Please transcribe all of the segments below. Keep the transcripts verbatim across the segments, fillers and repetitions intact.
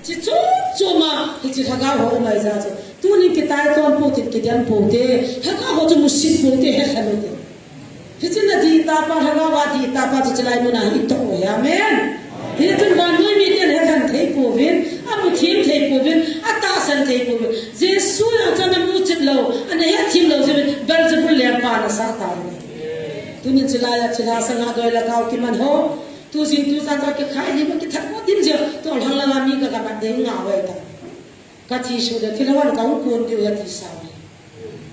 Chi chom chom a, hichi lhagao ho umai ja chu. Tuni kitaiton pou te, kidem pou te, lhagao ho chu musit pou te, hekhen u te. Hichi nadih tapa, lhagao a dih tapa chu chilai muna hi itoh u ahi. Amen. Hichun vannoi miten hekhen thei pouvin, amuthim thei pouvin, atahsan thei pouvin. Jesu jong chu ana musit lou, ana hethem lou jeh uvin, Beelzebul lengpa ana sah tauvin. Tunin chilai a, chilha sanga doi le kao kiman ho. Tujing tujan jong kikhai lim a kithat mo dim jeh, tolhang langa mi kagamat ding nga hoi ta. Kathi suh le, thilha wan kahung kon diu ahi ti sa.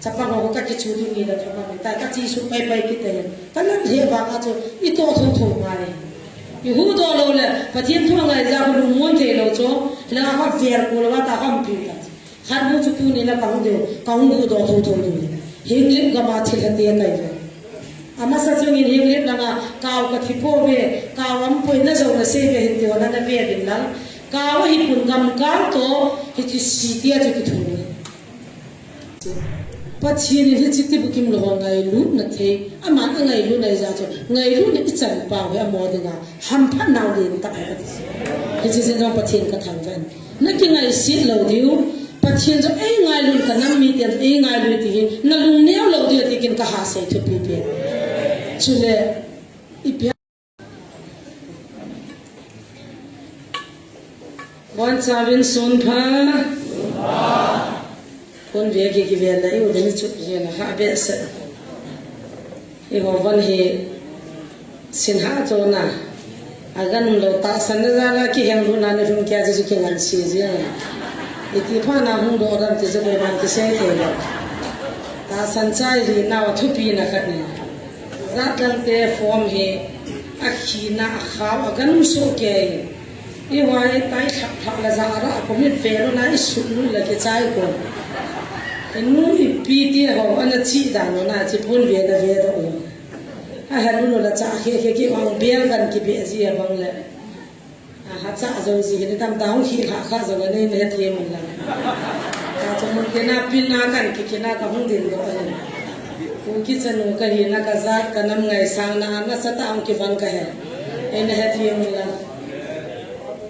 Chapang ho kakichu diu ni le thama ni ta, kachi suh pai pai kit ahi. Kalam he vang a chu, itoh thotho ngai. Ihuhdoh lou le, Pathen thu angai ja khu lungmon thei lou chu, langa kavel ko lou a ta kaumpi ta. Khat nu chu tuni la kahung diu, kahung huhdoh thotho diu. Henglep gam a thilha te kahi ve. Amasa chungin Henglep langa, kao kathi pouve, kao aum poi, najouna seive hin tiho nana ve uvin lang. Kao ahipon gamkal toh, hiche city a chu kithum e. Pathen in hiche Tibukim lou ho ngailutna thei, aman angailutna ija chu, ngailutna ichan pau hi amaho dinga hamphatnau lentah ahi. Hiche jeh a jong Pathen kathangvah in. Nakingaiset lou diu, Pathen jong eingailut, kanam miten eingailut ti hi, nalung neo lou diu ti kin kahasei thupi pen. Chule, ipi Bonchauvin sunpha. Kon ve kikivel na iu deni chu hena ha behseh. Eiho von hi sinha chona. Aganum lou tahsan na jala kihenglut na ni hung kia chu kingansei jeng. Iti phat na hung doh dam ti chu koiman kisei thei lou. Tahsan chai hi nau thupi na khat ni. Jat dang te form hi akhina akhao aganum soh kei. Eiho hi tai thak thak la ja ra ko mit ve lou na isut lou la kichai ko. Inu ipi ti ho ana chi dan lou na chi pon ve na ve doh lou. Ahet lou la cha khe khe ki vang bel kan kibe ji abang le. Aha cha jo ji hi tam ta hung hi ha kha jo le nei ne the mun la. Ka chu mun kina pin na kan kikina kahung din doh le. Kuki chanu kahina kajat kanam ngaisang na nasatah a hung kivang kahi. Eina hethem ula.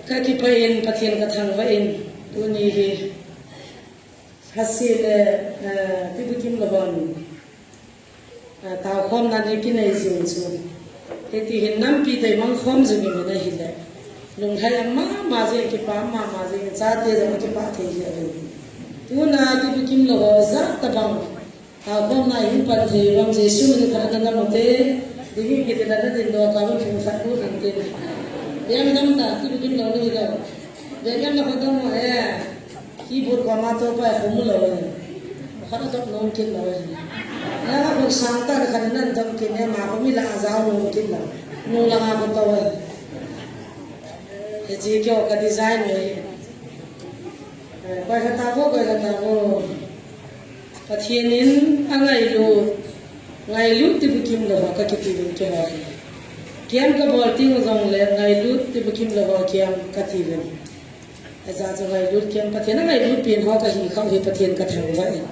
Kakipah in Pathen kathangvah in tuni hi. Hasi le, eh, Tibukim lou hon. Eh, taokhomna nei kinei jing chu. Hiti hin nampi tei mangkhom jing in ahile. Lunglhai ama ama jing kipah ama ama jing chate jong kipah thei jing. Tuna Tibukim lou ho jat tabang. Taokhomna hin pan thei vang Jesu min phatna namu te, dingin kiti na nadin doh ka vang thum khat nu hin tin. Biang dam ta, Tibukim lou ni lou. Biang dam na khodam mo e. Keyboard ko ma to pa khomu lou e. Khat to nom kit lou e. Na ka kon sang ta ka nan dam kit ne ma ko mi la a jao nom kit lou. Nu la ma ko to e. Hiche kyo ka design e. Koi khat ta ko, koi khat ta ko. Pathen in angailut, ngailut Tibukim lou ho kakiti uvin keiho hi. Kiam kabol teng jongle ngailut Tibukim lou ho kiam kati uvin. Ajeh chu ngailut kiam Pathen angailut pen ho kahi khau hi Pathen kathangvah in.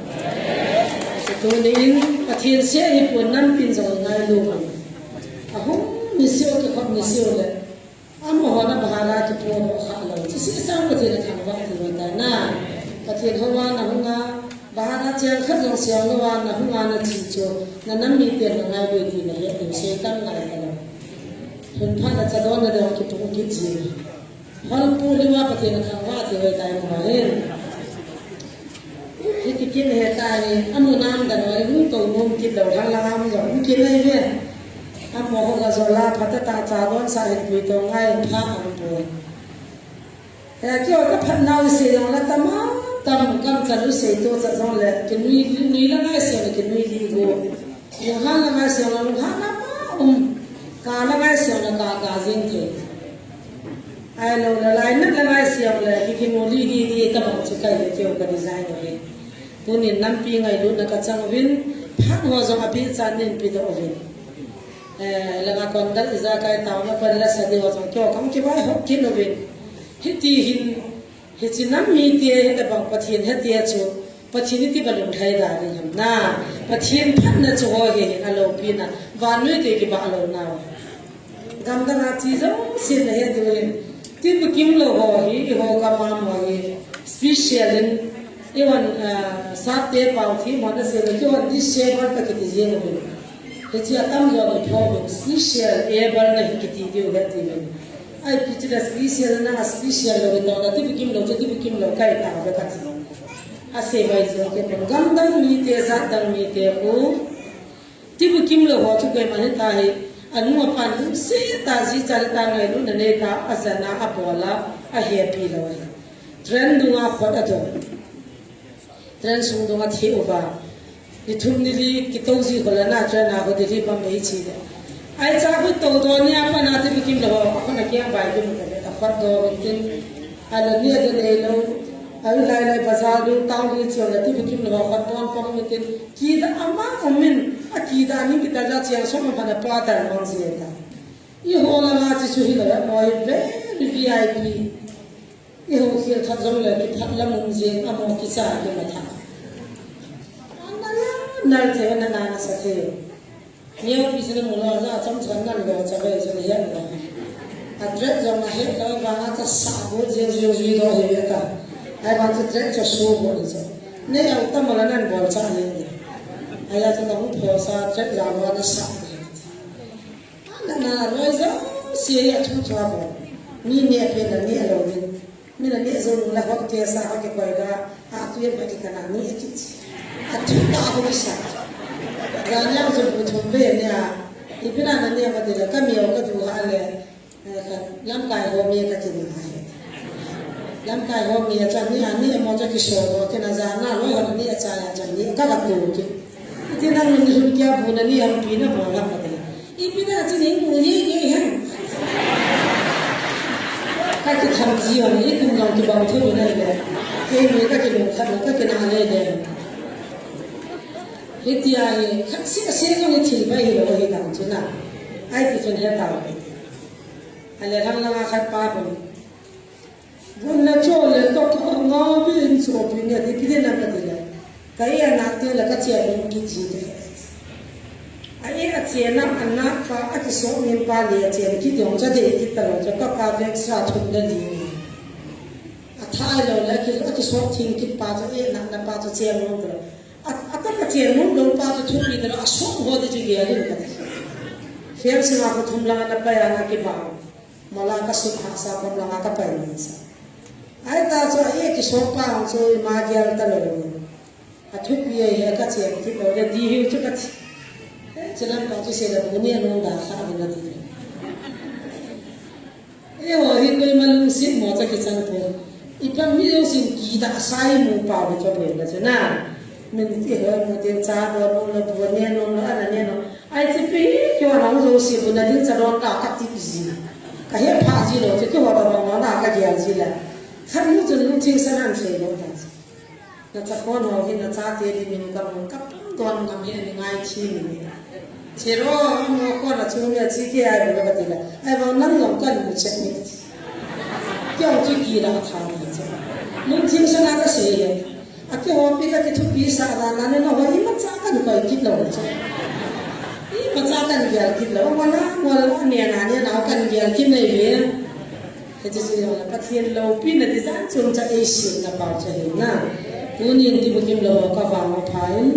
Tuni in Pathen seh hipon nampin jong ngailu vang. Ahung ni seh kikhop ni seh le. Amaho na bhara kipodoh kha lou. Chuseh sang Pathen athangvah ti lou tai na. Pathen houva nahunga, bhara cheng khat jong seng louva nahunga nache chu, nanam miten nangai ding ti nahet diu Satan ngai talou. Hun phat na chadon na dong kipu kit ji. Hol pu liuva Pathen athangvah ti lou tai na hin. Hiti kin he ta hi, amu nam dan oi, hung to nom kit lou, lang lang am jong, hung kin ai ve. Amaho ga jola, phat ta cha don sa hin pui to ngai, pha am pui. He, keiho ka phatnau sei jong la tam a, tam kam chan u sei to cha jong le, kinui, nui la ngai sei le, kinui li go. Lunghan la ngai sei le, lunghan la ma um. Ka la ngai sei le, ka, ka jing thei. Ahilou le, lainat la ngai sei le, ki, kinu li, li, li, tabang chu kai le, keiho ka design u hi. Tunin nampi ngailutna kachang uvin, phat ho jong abeh chan nin pedoh uvin. Eh, langa kondal ijakai taona pan la sa diu jong keiho kahung kivaihop kit uvin. Hiti hin, hiche nam mite, hitabang Pathen hete chu, Pathen iti ba lunglhai da ding ham na. Pathen phatna chu ho hi hin aloupina, vannoi te kibah lou nau. Gamdang a che jousen nahet diu hin. Tibukim lou ho hi, eiho gam a amaho hi special in, eiho, ah, sapte pao thim ho ana sei le, eiho Disable kiti jeng uvin. Hiche atamjo hi problem, special able na hi kiti diu ahi ati uvin. Ipi ti le special na, special lou hi toh na, tibukim lou chu tibukim lou kahi tauve kati. Asei mai jeng kei pon, gamdang mite, jatdang mite khu tibukim lou ho chu koima hita hi, anu apan lungset tah, jicha le tah ngailutna nei tah, ajana, abola, ahepi lou ahi. Train dunga khut adon. Train sung dunga athi uva. Ni thum ni li kitou ji khola na train a khu Delhi Bombay che le. Ahi cha khu tou don ni apan a tibukim lou ho, akhut a kiang bai kimu ta le, akhut don tin. Ala ni adon neilou. Ahi lai lai bazar dung town ni cheu la tibukim lou ho, akhut don pong ni tin. Kidah ama umin, akidah ning kidah la chiang som a phana pa tal mang jeng ta. Eiho langa chi chu hilou, amaho hi very V I P. Eiho khel khat jong le kiphat lam um jeng, amaho kicha kimatha. Ana la, nal thei, ana na nasa thei. Neo pi chu namu lou, ja chomcha nan lou, cha ve chu nahet lou. A track jong ahet lou, vang a cha sa bo jeng jeng jui lou hi ve ta. Ahivang chu track chu su bo ni chu. Nei au ta mo la nan bol cha ni. Ahi a chu nahung pho sa track jong ana sa. Ana na loi jouse hi athu thua bol. Mi neh pen a neh lou ding. Min aneh jou nung la hot kei sa, hot kei koi ga, a tui a ba kikana ni a kiti. Athu ta ho kisa. Ga niang chu bu thum ve nia. Ipi na na nia kati le, ka miau ka du ha le, eh, ka lamkai ho mi kati na ahi. Lamkai ho mi a chu ani, ani mo chu kiso ho, kina ja na loi ho ni a cha ya chu ni, ka ka tu ki. Iti nang ni hun kia bu na ni am pi na mo lam kati le. Ipi na chu ni mu ye ye hen. Ka kitham ji ong, i kum jong kibang thei u nai le. Kei mi ka kilungkhat u, ka kinah lele. Hitia hi, khat seh seh jong i thil pai hilou hi dang chu na. Ai ti chun he tau. Ale hang langa khat pa khun. Gun le chol le tok a nga bin so pi ne ti pi ne na ka ti le. Ka e a nak te le ka che a ding kit ji te. A e a che na a nak pa a kisop min pa le a che kit jong cha dei kit ta lo cha ka ka vek sa thum le li ni. A thai lo le ki, a kisop thing kit pa cha e nak na pa cha che a mong ta lo. A, a ta ka che a mong lo pa cha thum li ta lo a sop ho de chu ge a lim ka ta. Fiang si ma ko thum la na pa ya na ki ba. Mala ka sut hahsa pam langa ka pai nasa. Ai ta chu a e kisop pa hung chu ima gel ta lo. A thupi a he ka che kit lo le di hiu chu ka thi. E, chilam pa chu se la bu ni anung da kha bu na di. E ho hi koima lungset mo cha kichan po. Ipi mi jong sin kidah sa i mu pa bu chu bo ka chu na. Min ti ho mu te cha bo no lo bu ne no lo ana ne no. Ai che pi, keiho nang jouse bu na ding cha don ka ka ti pi ji na. Ka he pha ji lo, che keiho ta bang na ka gel ji la. Khat nu chun lungthim sa nan sei lo ta. Na cha khon ho hin na chate di min ka mun ka pang don ngam he ni ngai thi ni. Che ro, mo ko na chu mi a chi ke ai bu ka ti la. Ai bang nang long kan mu che ni. Keiho chu kilah tha ni che. Lungthim sa na ka sei he. A keiho pi ka kithupi sa dan a, na ne na ho imacha kan koi kit lou chu. Imacha kan gel kit lou. Wala, wala, ne na, ne na kan gel kit nei ve. Hiche chu jong la Pathen loupina ti jan chun cha ei sim na pau cha hin na. Tunin tibukim lou ka vang pha in.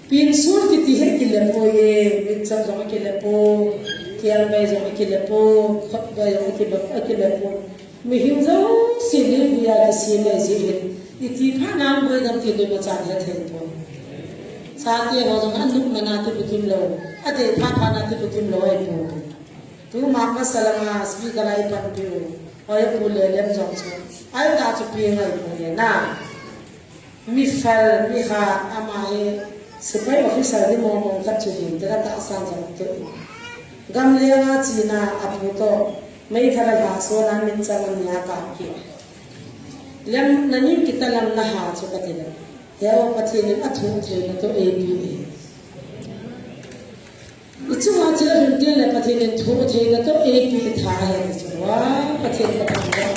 Pin sur kiti hi kile poi e, mit cha jong kile po, kial bai jong kile po, khot bai jong kile, kile po. Mihem jouse living a kisem e jeh in, iti phat nang boi dam ti doi ma chan he thei pon. Chate ho jong anop mana tibukim lou, adei phat phat na tibukim lou ahi pon. Tuma masa langa speaker a ipanpi u, hoi pu le lem jong chu, ai ta chu pi ngai pu le na. Mi fal, mi ha, ama hi sepai officer ni mong mong khat chu hin te ka tahsan jong te. Gamleng a china a pu toh, meithal a lhahsam a min chang a nia ka ki. Lem na nim kita lam na ha chu ka ti le. He o Pathen in a thu thei na toh ei pi e. I chunga chila lungtil le Pathen in thu thei na toh ei pi tha he ti chu. Wa, Pathen ka thangvah.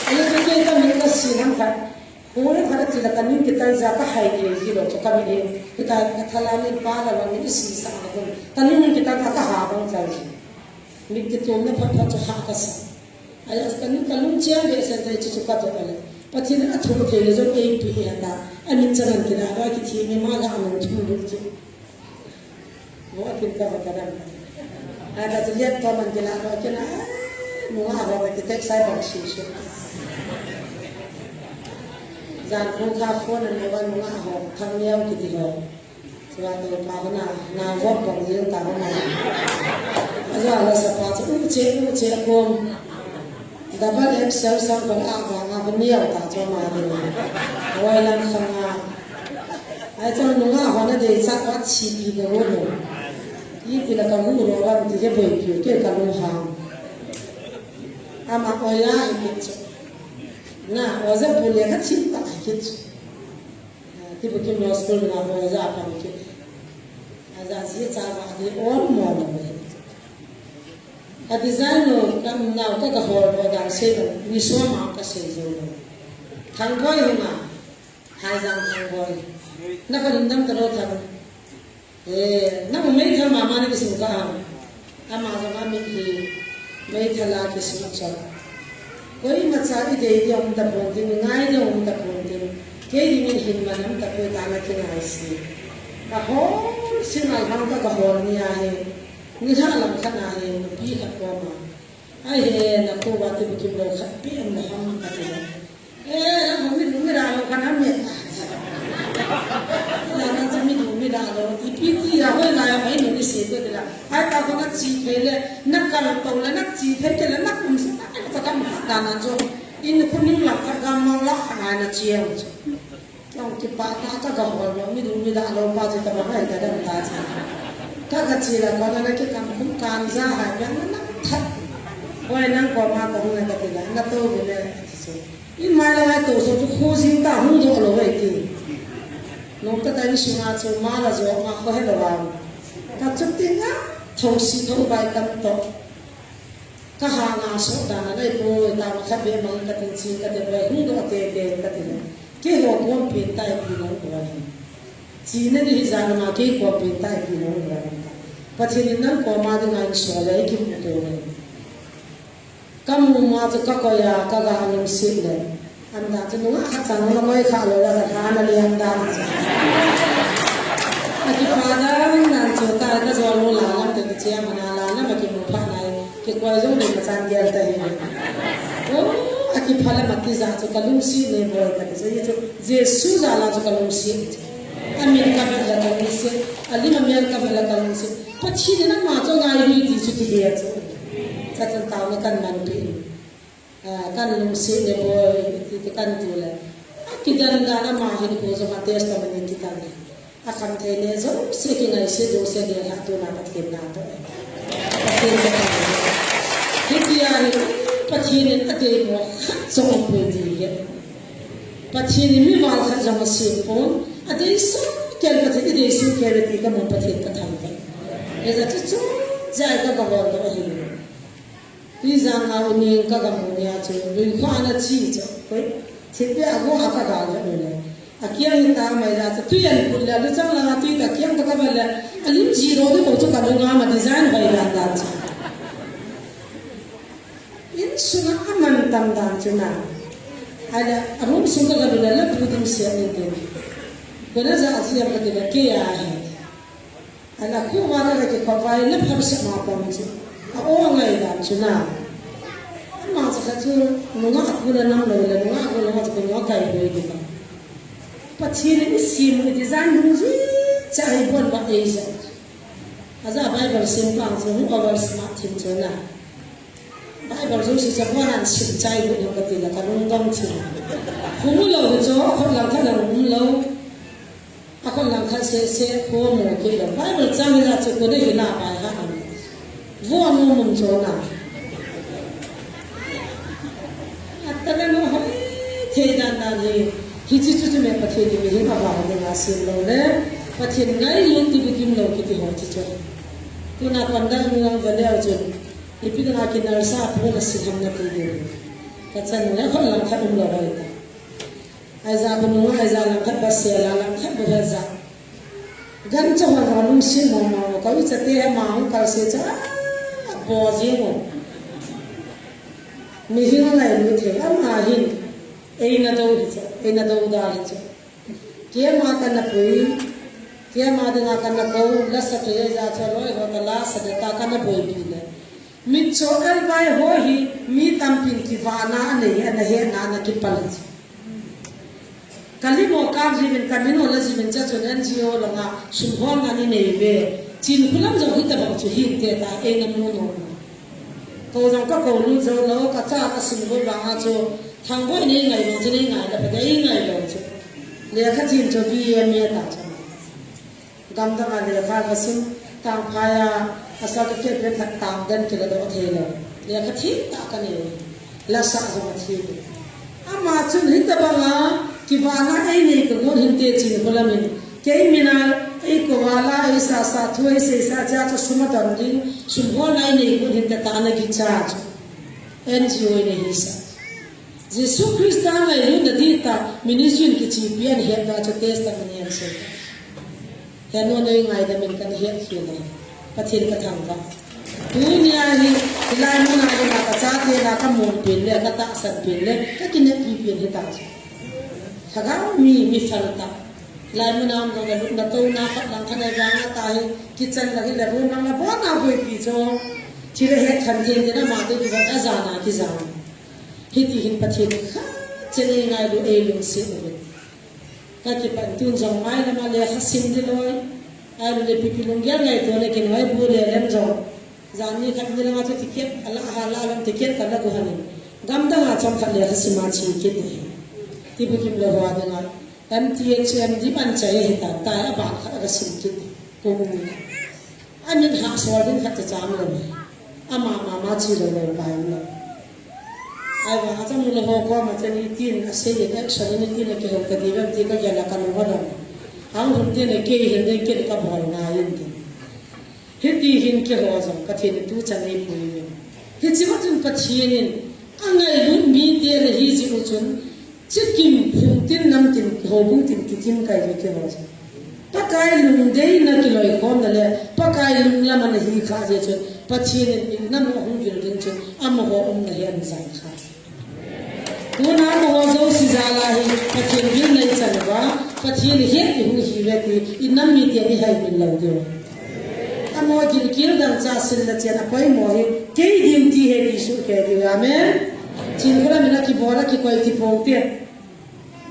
Ani ka ke ka min ka si ham khat. Hung le khat a ti la ka ning kital ja ka hai thei ji lou chu ka mi in. Kita ka thala min pa la wa min i si sa na kun. Ka ning kital ka ka ha bang chal ji. Mi kitum na phat phat chu ha ka sa. Ai, ka lung, ka lungchang behseh tai chu chu ka to ale. Pathen in athu thei le jong eipi hi hata. Amin chan an kila, ba kithi mi ma ga amin thu lu chu. Mo akin ka ba ka dam. Ai, ka chu liat to man kila, ba kina. Mo a ba ki tek sai ba shi shi. Jan ko ka phone an ba mo a ho, thang yau kiti ho. Chua topa hona, na vop bang jeng ta hona. Ajua la sapa chu u che, u che a kom. Double X L sang bang a vang a, ka miau ta chu ama ding. Wai lan khang a. Ai chu nunga hona dei cha wat si pi ka ro lo. Iti la ka hu ro ram ti je boi pi ke ka lu hang. Ama oya hi ke chu. Na, oja bu le ka thi ta hi ke chu. Tibukim Law School na ho ja pang kit. Aja ji cha ba di om mo mo. A design lo kam nau ka ka hol mo dan sei lo, ni so ma ka sei jo lo. Thangboi hina, Haijang Thangboi. Na ka lindam ka lo thang. Eh, na umei thang mama ni kisim ka am. Ama jong a mit hi meithal a kisu chon. Koimacha i dei ding um tapon ding, i ngai ding um tapon ding. Kei dingin hin man um tapoi ta na kingaise. Ka hol sinal hang ka ka hol ni ahi. Nilhah lam khat ahi, nupi khat koma. Ai he, na ko ba ti bukim lo khat pi am na ham ka ti. Eh, na ko mi du mi da lo kan ham mi. Na na ti mi du mi da lo. Ipi ti ya hoi la ya mai nu ni si ko ti la. Ai ta ko na chi thei le, na kal to le, na chi thei te le, na kum sa ta ka ta kam ha ta na jo. In ko ni la ka ga ma la na na chi ya. Kong kipah ta ka ga hol lo, mi du mi da lo pa chu ta ba hai ka dam ta chu. Ka ga chi la ko na na ki kam kum kan ja hai ya na na that. Hoi nang koma ko na ka ti la, na to bu le. In mai la mai to so chu khu jing ta hu do lo wei ti. Nung ta ta ni sunga chu ma la jo ma ko he lo wa. Ka chu ti nga, thong si thong bai tam to. Ka hanga so dan a lai poi, ta ma khat be mang ka tin chin ka te bai, hung do te te ka ti le. Keiho kom pen tai pi nong ko ni. Chi na ni hi jan ma kei kom pen tai pi nong ko ni. Pathen in nang koma dinga in so le ki mu to le. Ka mu ma chu ka koi a, ka ga lungset le. An dan chu nunga khat chan na koi kha lo la ka tha na liang dan chu. A kipa dan dan chu ta ka jol mu la lam te che ma na la na ma ki mu pha nai. Kikoi jong le ma chan gel ta hi. Oh, a kipha la ma ti ja chu ka lungset le boi ka ti chu. Jesu jal a chu ka lungset. Amin ka bel la ka lungset. Alim a mial ka bel la ka lungset. Pathen in ama chu ngai ri ti chu ti he chu. Ka chan tau na kan man pi. Ah, kan lungset le boi, ti, ti kan ti le. A kidan dan ama hin ko jong a testimony kitan le. A kham thei le jong se kingaise jong se le ha tu na Pathen na to. Pathen ka ta. Hitia hi Pathen in a dei mo khat jong poi ti he. Pathen in mi val khat jong a sem pon. A dei so kel Pathen, i dei so kel ti ka mo Pathen ka tham ka. He ja chu chu ja ka ba hol ka hi. Tui jang a u ning ka ga mu nia chu, lui kho ana chi chu, koi, thil pe a go a ka ga le u le. A kiang hi ta mai la chu, tui an put le, lu chang la tui ta kiang ta ka ba le, a lim ji ro ni ko chu ka lu nga ma design bai dan dan chu. In sunga a man tam dan chu na. Ai le, a room sung ka ga lu le, la pu ding sia ni ding. Ko na ja a ji a ka ti le, ke a he. Ana khu ma na ki khovai na phar sa ma pom chu. A o ngai dan chu na. Ama cha kha chu nunga a khu na nam lo le nunga a khu na ma chu nunga kai boi di ka. Pathen in i sim i design hung ji cha i bon ba ei ja. A ja Bible sim pang chu hung over smart thin chu na. Bible jong si cha bon an sim chai bu ka ti la ka lung dong thin. Khu mu lo chu khot lang kha na um lo. A kon lang khat se se ko mo ke lo. Bible chang la chu ko de hi na pai ha am. Vo mo mun cho na. A ta le mo hoi thei dan dan hi. Hi chi chu chu me Pathen ni mi hi ma ba de nga sim lo le. Pathen ngai lo ti bi kim lo ki ti ho chi chu. Tu na kon da mi lang va le chu. Ipi na ki nar sa pu na si ham na ti de. Ka chan na kon lang khat um lo hoi ta. Aiza bunung, aiza langkhat ba sela, langkhat ba haza. Gan cha hon hon lungset mo mo, ka u cha te ma hung kal se cha, a bo jing mo. Mihing ngailut thei ama hin eina do hi chu, eina do da hi chu. Keima kana pui, keima dinga kana ko, la sa thei ja chu loi ho ta la sa de ta kana boipi le. Mitcho elbai ho hi mi tampin kivahna anei, ana hetna ana kipal chu. Kalimo kap jiuvin, kamino la jiuvin, chachun N G O langa sum holna ni nei ve. Chinkholam jong hitabang chu hinte ta, eina mu nom. Ko jong ka ko lut jou lou, ka cha ka sim lou vanga chu, Thangboi nei ngai lou chu nei ngai la, pa dei ngai lou chu. Lekha thim chu B A M A ta chu. Gamdanga lekha ka sim, tangphai a, a certificate le khat tang den kila doh thei lou. Lekha thim ta ka nei. La sa jong a thim. Ama chun hitabanga, kivahna ei nei ka got hinte Chinkholam in. Kei mina ei kou a la ei sa sa thu ei sei sa cha chu sum a don ding, sum holna ei nei got hinte ta ana kicha chu. N G O in ei hisa. Jesu Christa ngailutna ding ta ministry in kichepi ahin het da chu testimony ahin sei. Henu nei ngaidam in kan het hi na. Pathen ka thangvah. Tunia hi, hilai muna hi na ka chate na ka mun pen le, ka tahsan pen le, ka kinepi pen hi ta chu. Lhagao mi, mi phal ta. Hilai muna um jong le lutna touna khat lang khat nei vang a ta hi, kitchen la hi le room lang la bon a boipi chu. Thi le het khan thei ding ama te kivat a jana kijan. Hiti hin Pathen khat cheh in ngailu ei lungset uvin. Ka kipan tun jong mai lama lekha sim ding loi. Ahilou le pipi lunggel ngaito le kinoi bu le lem jong. Jan ni khat ni langa chu ticket, ala ha la lam ticket ka la gu hanin. Gamdanga chomkhat lekha sima che kit ni. Tibukim le hua dinga. M T H M di pan chai hi ta, ta a ban khat ka sim kit. Ko mu ni. Amin ha sol din khat cha cham lou. Ama mama chi lou lou pai lou. Ahivang a chang lou ho koma chang nitin, a sei in action nitin a kihou ta diu vem ti ka gel a ka lou va lou. Ahung hun tin a kei hin den kei ka bol ngai in tin. Hiti hin keiho jong Pathen in tu chan eipui uve. Hiche va chun Pathen in angailut mite le hi jeh u chun, Chikim phung tin nam tin houbung tin kikim kai ve keiho chu. Pakai lungdeina kiloikhomna le Pakai lunglam ana hi kha jeh chun Pathen in inam u ahung vil ding chun amaho umna hi ana jang kha. Tuna amaho jouse jal a hi Pathen vilna ichan uva, Pathen het ihung hi uve ti inam miten ihaimil lou diu. Amaho gilkel dangchah sil le chen apoimo hi kei duty ahi ti suhkeh diu. Amen. Chinkholam in akibol akikoi ti pou te.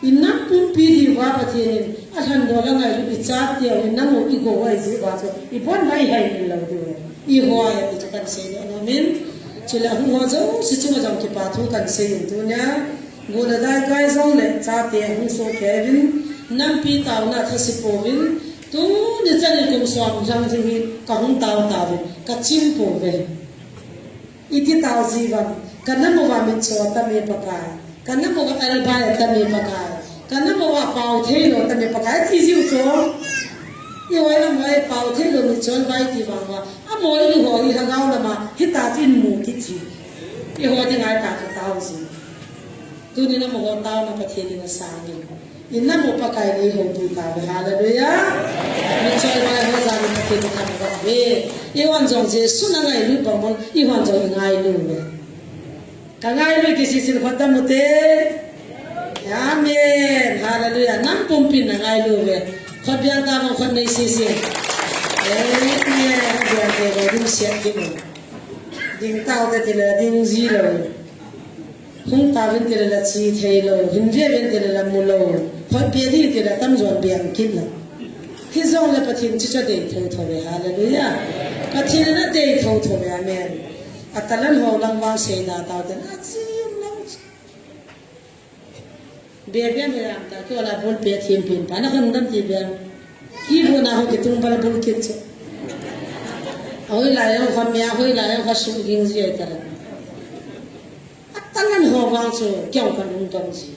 Inam pumpi diuva Pathen in alhandol angailut ichateu inam u igou u ahi jeh uva chu ibon uva ihaimil lou diu. Iho ahi ti chu kahin seidoh nom in. Chule ahung ho jouse chunga jong kipa thu kahin sei in tunia. Gol le dai kai jong le chate ahung sohkei uvin, nampi taona thase pouvin, tuni chan in kum som lang ding hi kahung tao tauvin, kachim pouve. Iti tao jiuvem, kanam uva mitcho atame Pakai, kanam uva elbai atame Pakai, kanam uva pao theilou atame Pakai, ti jiu chu. Ihoi lam uva pao theilou mitcho elbai ti vang uva, amaho iho hi lhagao lama, hita chu imu kit ji. Iho dinga tah chu tao ji. Tunin amaho taona Pathen in asang in. Inam u Pakai in eihoupi tauve. Hallelujah. Mitcho elbai ho jal in Pathen kathangvah uve. Eihon jong Jesun angailut bang bang, eihon jong ingailu uve. Kangailu kisisin khut dam ute. Amen. Hallelujah. Nam pumpin nangailu uve. Khut biang tavang khut nei sisin. Amen. Biang te lo ding siat ding. Ding taute tile ding ji lou. Hung tauvin tile la che thei lou, hin veuvin tile la mu lou, photpi ding tile tamjon beng kit lou. Hijongle Pathen chuche dei thotho ve, hallelujah. Pathen in adei thotho ve, amen. Atalan ho lang vang seida taute, achim lou. Bebe me lam ta, kei la bol pe thim pin pa, na kon dam ti be. Ki bu na ho ki tung bal bul kit chu. Ahoi la yang kha me, ahoi la yang kha su ging ji ai ta la. Atalan ho vang chu, kei ka lung dam ji.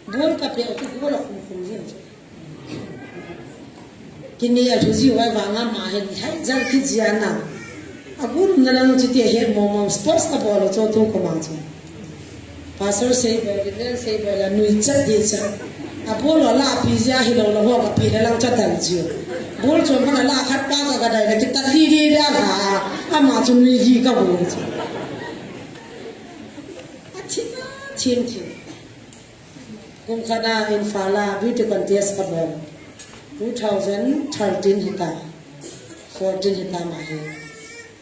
Bol ka pe, ki bol a khum khum ji chu. Kini a thu ji vai vang ama hin, hai jal ki ji ana. Agulna lang chu ti he mo mo, sports ka bol chu tu ko ma chu. Pastor sei bol, Reverend sei bol, la nui chat di chat. Abol la pi ja hi lo la ho ka pi la lang chat dal ji. Bol chom ka la khat pa ka ka dai la ki ta li li la ha. Ama chu nui hi ka bol chu. Sim thi. Kum khat a Imphal a beauty contest kabol. Two thousand thirteen hita. Fourteen hita ma hi.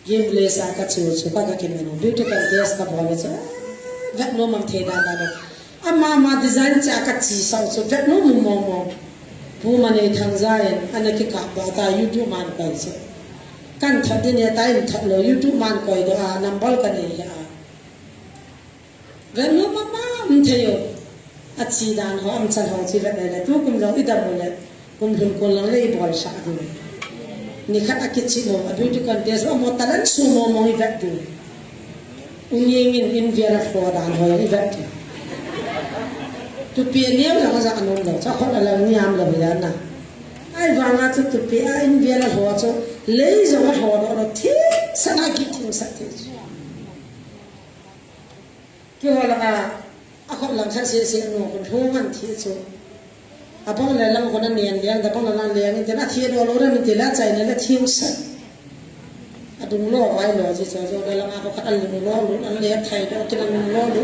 Game place a kache u chu ka, kakiman u. Beauty contest kabol u chu. Vet nom am thei dan dan u. Ama ma design cha kache sau chu. Vet nom mong mong. Pu Manei Thangja in ana kikap ba ta YouTube man koi chu. Kan thot din he ta in thot lou YouTube man koi do a number kanei he a. Vet nom mama um thei u. Ache dan ho, amachan ho chu vet le le. Tukum jong idam u le. Kum lhun kon lang le ibol sah ding. Nikhat a kiche nom, a beauty contest, amaho talent sum mong mong ivet ding. U Niang in, in vel a lho dan ho ivet ding. Tupi aneo jong aja nom lou, cha khut a lang niam lou hi dan a. Ahivang a chu tupi a in vel a lho chu, lei jong alho doh lou, thingsan a kithingsan thei chu. Keiho langa, akhut lang khat seh seh nu khun lhung an thi chu. Abang le lang khun anen leng, dabang le lang leng, inte na thi do lo ram inte la chai ne la thingsan. Adung lo vai lo ji cho jo le langa khut khat alung lo lu, an le thai do, kin alung lo lu.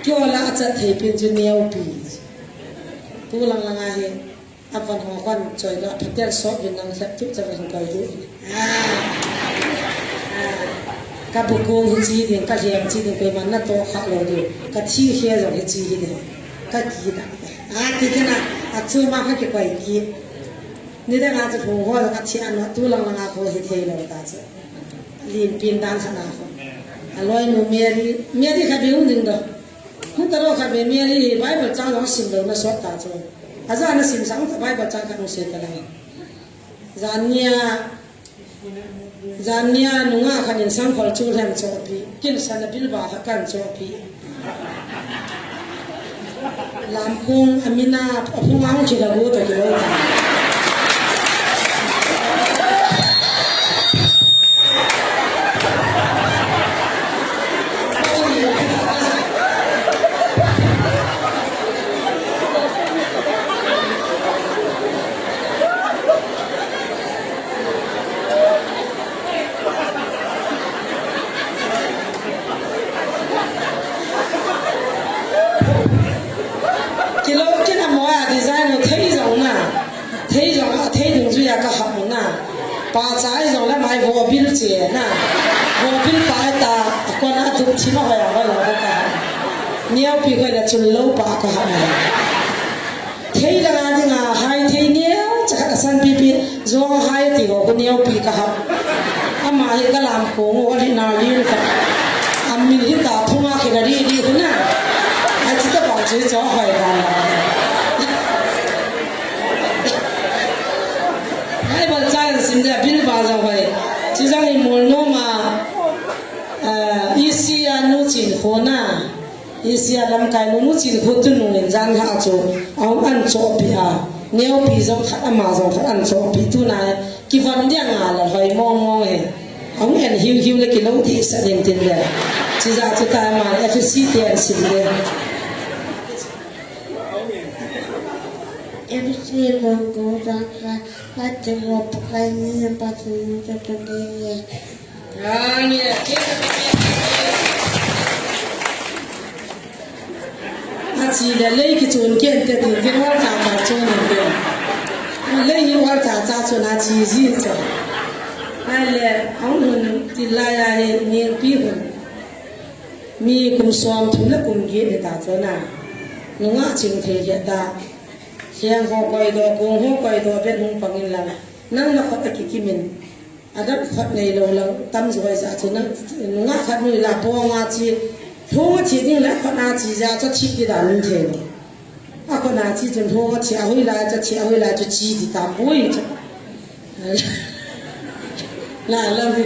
Keiho la achat thei pin chu Neopi. Tu lang langa hi. Avan ho khun choi lo, phatel sop vin lang lhep tu cha vin koi du. Ah. Ah. Ka bu kong hi chi ding, ka hiam chi ding, koiman natoh kha lou ding. Ka thi khel jong hi chi hi ding. Ka kidang. Ah, ti kina, achu ma ka kikoi kit. Nidang a chu hung ho ka thi an tu lang lang a kho hi thei lou ta chu. Lim pin dan sa na kho. Aloi nu Mary, Mary ka bi hung ding do. Hung ta lo kha be Mary hi Bible chang jong sim lou na sot ta chu. Aja na sim sang ta Bible chang khat hung sei ta lang. Jan nia, jan nia nungah khat in sangkhol chu lhem chohpi. Kin sana bilba khat kan chohpi. Lamkhung amina, aphung ang chila go ta kilo ta. Kilo kin a mo a design u thei jong na. Thei jong a, thei dungjuia ka hap u na. Pahcha jong le mai vobil che na. Vobil pa ta, a kon a duk thim a hoi a hoi lo ka hap. Neopi hoi le chul lo pa ka hap na. Thei langa dinga hai thei neo, cha khat a san pipi, jong hai ti ho, ko Neopi ka hap. Ama hi ka lamkhung u, ali na lin ka. Amin hi ta phunga khina ri ri huna. Ai chi ta bang chu cho hoi ba la. Bible chang sim de bilba jong hoi. Chi jong i mol nom a, ah, isi a nu chin khona. Isi a lamkai nu, nu chin kho tunu in jan ha chu, ahung an chohpi a. Neopi jong khat, ama jong khat an chohpi tuna. Kivon dia nga la hoi mong mong e. Ahung en hiu hiu le kilo ti sa din tin le. Chi ja chu ta ma F C te an sim le. F C lo go jang sa, pa te mo pa kai ni pa te mo te te ye. Amen. Achi da lei kichun ken te tin tin wal cha cha chun te. Lei hi wal cha cha chun achi ji cha. Ai le, ahung hun ti lai a hi Neopi hun. Mi kum som thum le kum get ni ta chun a. Nungah ching thei le ta. Siang ho koi do, kung ho koi do, bet hung pang in lang. Nang na khut a kikim in. Adap khat nei lou lang tam joi ja chu nang, nungah khat nui la pong a chi, thong a chi ding la khat na chi ja chu chi ti dan thei lo. A khat na chi chun thong a chi a hui la chu chi a hui la chu chi ti tam boi chu. La la mi.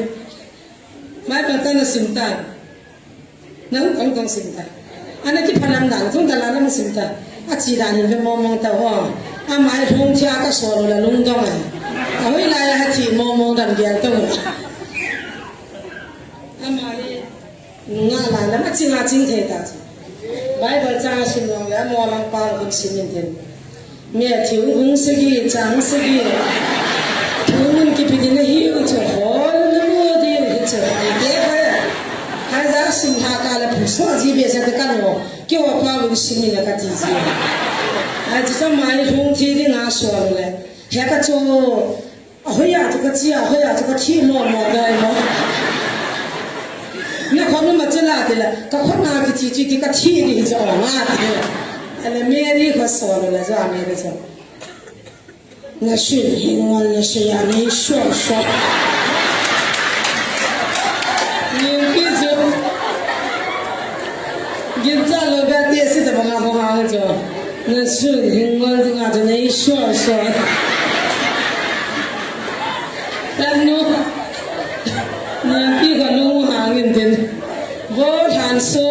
Mai pa ta na sim ta. Nang kong kong sim ta. Ana kiphalam dan, thung ta la nang sim ta. Achi dan hin ve mong mong ta ho. Ama ai thung thia ka so lo la lungdong ai. Ahoi la ya thi mong mong dan gel ta ho. Ama ai nga la la ma ching a ching thei ta. Bible chang sim long le mo lang pa kong sim in tin. Matthew bung sagi, chang sagi. Thumun kipi ding ahi u chu, hol na mu ding ahi chu. Ite kha. Hai ja sim ha ka la phu Suah ji behseh te ka no. Keiho pa vin simi la ka ti ji. Ai, chu cha mai hung thi ding a suah le. He ka chu. A hoi a chu ka chi a, hoi a chu ka thi mo mo dai mo. Na khom ma chu la ti la. Ka khom na ki chi chi ti ka thi di hi cha o ma ti. Ale Mary kho suah le cha Mary cha. Na sui hi ngol na sui a nei sua sua. Ning ki ju. Gin cha lo ba ti si ta ba nga ko ha jo. Na sui hi ngol nga jo nei sua sua. Tanu. Ning ki ko lu ha ngin tin. Bo han su.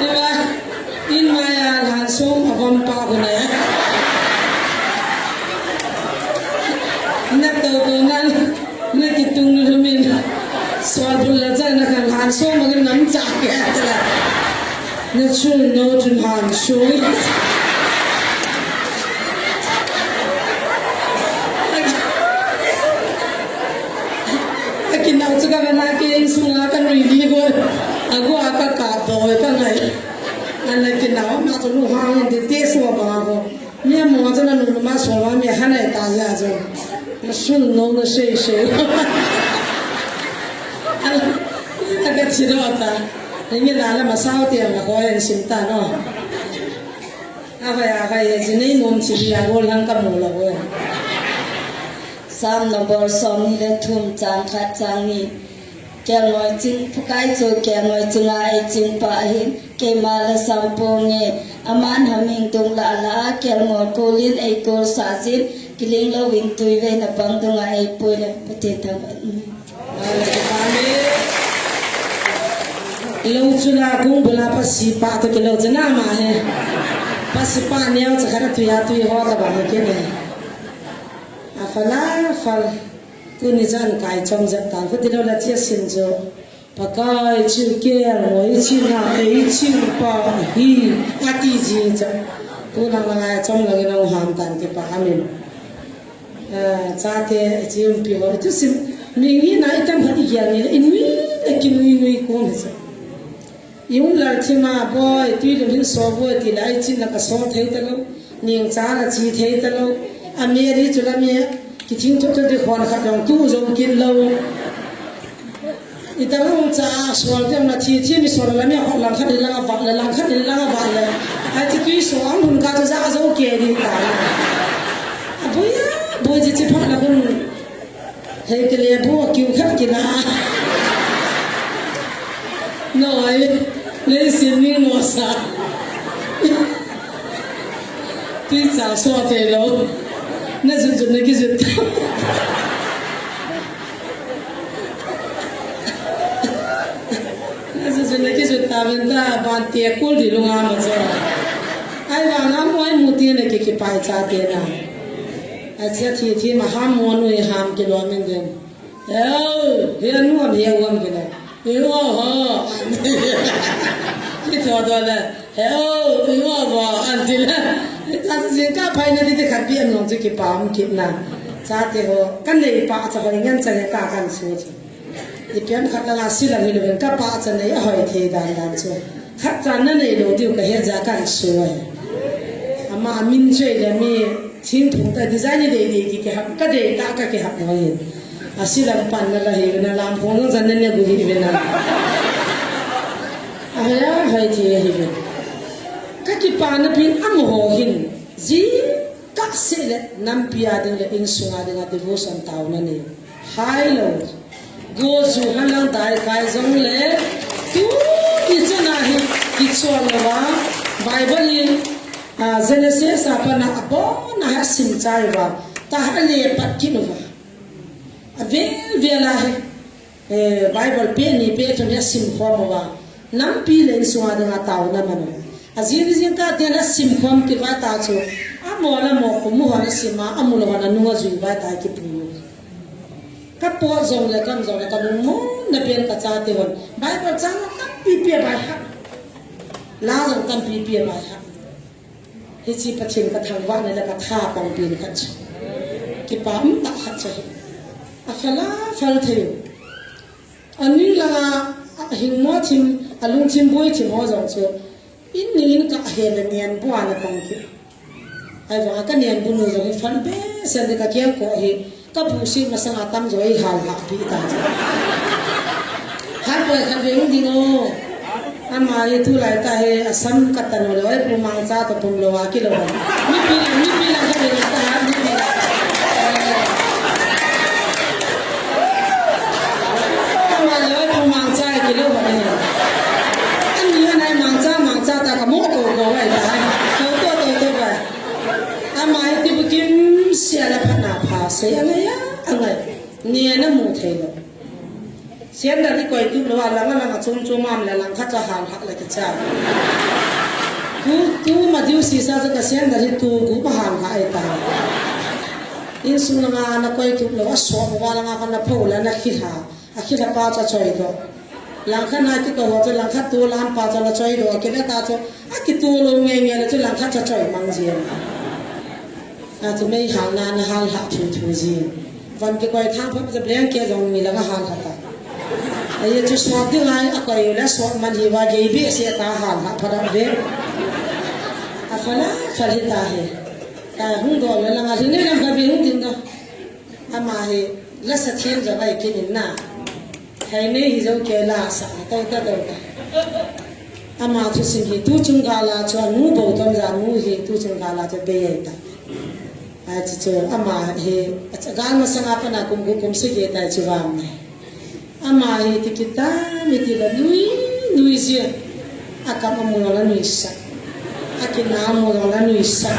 Iba, in maya han su ma bom pa ko ne. Na to ko nan. Na kitung lumin. Sual bul la cha na kan han so ma kan nam cha ke ta la. Na chun no chun han so. Aki nau chu ka na ke in sung a kan ri li go. A go a ka ka to ka ngai. Ana ki nau ma chu lu han de te so ba go. Mi a mo cha na nu ma so ma mi ha nai ta ya jo. Ma sun no na sei sei. Ala, ala ka chi ro ta. Ni la la ma sao ti ma ko en sim ta no. A vai a vai e ji nei mom chi ya go lang ka mo la go. Psalm number som ni le thum chang khat chang ni. Kelngoi ching, Pakai chu kelngoi chinga eiching pa ahin, keima la sam ponge, aman hamhing dung lah lah a, kelngoi kulin eikul sah jin, kiling louvin tuivei na pang dunga eipui le, Pathen thangvah in. Lou chula kung bula pasipa to kilou chuna ma he. Pasipa neo cha khara tuya tui ho ta ba he ke ne. A fala fal. Tuni chan kai chom jep tan, khuti lo la chia sin jo. Pakai chu kelngoi china eiching pa hi, ati ji cha. Tuna la ngai chom la ngi nau ham tan kipa amin. Ah, chate chim pi ho. Tu sim, mi ngi na itam ha i gel ni, i nui, i ki nui nui ko mi cha. I um lal thima boi, tui lum hin so boi, ti la i chin la ka so thei ta lo, ning cha la chi thei ta lo. A Mary chu la mi, ki thing thot thot di khon khat jong tu jong kin lo. I ta long cha a sol jong na thi thi mi sol la mi khot lang khat i lang a vak le, lang khat i lang a vak le. A chi tui so ang hun ka cha ja jo ke di ta. A boi a, boi ji chi pha la hun. Hei kile bu kiu khat kila. Noi, le sin ni mo sa. Tui cha so te lo. Na jun jun na ki jun. Na jun jun na ki jun ta ben ta ban te kul di lu nga ma cha. Ai ba nga mo ai mu ti na ki ki pai cha te na. A chia thi thi ma ham mo nui ham kilo min den. Heu, he nu am he uam kilo. He o ho. Ki tho do le. Heu, he o ho. An ti le. Ta si ka phai na ti ti khat pi an nong chi ki pa um ki na. Cha te ho. Kan nei pa cha ho ngan cha le ka kan su. I pian khat la la si la hi lo ben ka pa cha nei a hoi the dan dan chu. Khat cha na nei lo diu ka he ja kan su ai. Ama min chei le mi thing thung ta design ni dei dei ki ke hap ka dei ta ka ke hap hoi. A si lam pan na la hi na lam phong jong jan ne ne bu hi ve na. A hoi a hoi thi hi ve. Ka ki pa na pin am ho hin. Ji Ka se le nampi a ding le insung a ding a devotion taona nei. Hai lo. Go ju halang dai kai jong le. Tu ni chana hi ki chol lo va. Bible in, ah, Genesis a pana abon a ha sim chai va. Ta ha le pat ki lo va. A vel vel a hi. Eh, Bible page ni page thum hi asim khom uva. Nampi le insung a dinga taona man uva. Ajing jing kah a asim khom kit uva ta chu. Amo le amo khu mu hon asim a, amu lou hon anung ajui uva ta kipu. Ka pot jong le kam jong le ka lungmon na pen ka chate hon. Bible chang tampi pi a bai ha. La jong tampi pi a bai ha. Hiche Pathen ka thangvahna le ka tha pangpen khat chu. Kipa umtah khat chu ahi. Aphal a phal thei. Aning langa, ahing mo thim, alungthim boi thim ho jong chu. In ning in ka he le nen bu ana pang kit. Ahivanga ka nenbu nu jong hi phal behseh in ka keng ko hi. Ka bu si masanga tamjo ei hal hah pi ta. Hal poi khat ve hung ding o. Ama hi tulai tah hi asam ka tan u le, oi pu mangcha toh pum lou a kilou. Mipi lang, mipi lang khat ve ta ha, mipi lang. Ama le oi pu mangcha kilou ba ni. Ani anai mangcha, mangcha ta ka mo to ko wai ta. To to to to ba. Ama hi tibukim sia la phatna pha sei angai a, angai. Ni na mu thei lou. Sandal i koi tup lou a, lang a lang a chom chom a um le, langkhat chu ahal hah le kicha. Tu, tu ma diu sisa chu ka sandal hi tu gup ahal hah ahi ta. Insung langa na koi tup lou a, sop uva langa kana pho le na khilha. Akhilha pa chu achoi doh. Langkhat na kikoi ho chu langkhat tu lam pa chu la choi doh. Kile ta chu akitu lou nge nge le chu langkhat chu achoi mang jin. Achu mei hal na, na hal hah thu thu jin. Van kikoi thang pha chu blanket jong mi langa hal hah ta. Ahi chu sop ding a, akoi le sop man hi va gei behseh ta hal hah pha dam ve. Aphal a phal hi ta hi. Ka hung doh le langa hi ni lam ka ve hung ding doh. Ama hi lasa thim jong ahi kit in na. Thei nei hi jo ke lasa to ta to ta. Ama thusim hi tuchung gal a chu anu bou tom ja nu hi tuchung gal a chu bei ahi ta. Ahi chu chu ama hi agal masang a pat na kum gup kum sagi tai chu vam nai. Ama hi ti kit a, mi ti la nui, nui jia. Akam amu jong la nuisat. Akina amu jong la nuisat.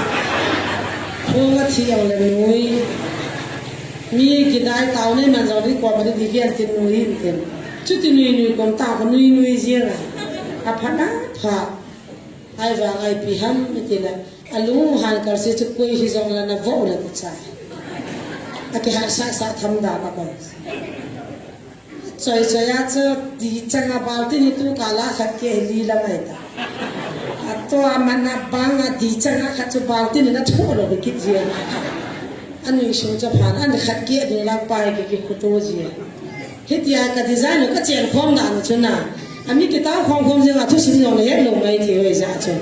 Khong athi jong la nui. Mi kidai tao nei man jong di kom a di di gen tin nui in tin. Chuti nui nui kom ta ko nui nui jia la. Aphat na pha. Ahivang ipi ham mi ti la. Alung han kal se chu koi hi jong la na vo la ta cha. Akihah sa sa tham da ka ko. Choi choi a chu di chang a baltin hi tu kal a khat ke li la mai ta. Ato a man a bang a di chang a khat chu baltin na tho lou kit jia. Ani sung cha phan ani khat ke ding lang pai ke ke khu to jia. Hitia ka design ka chen khom dan chu na. Ami kitao khom khom jing a thusim jong le het lou mai thei hoi ja chu.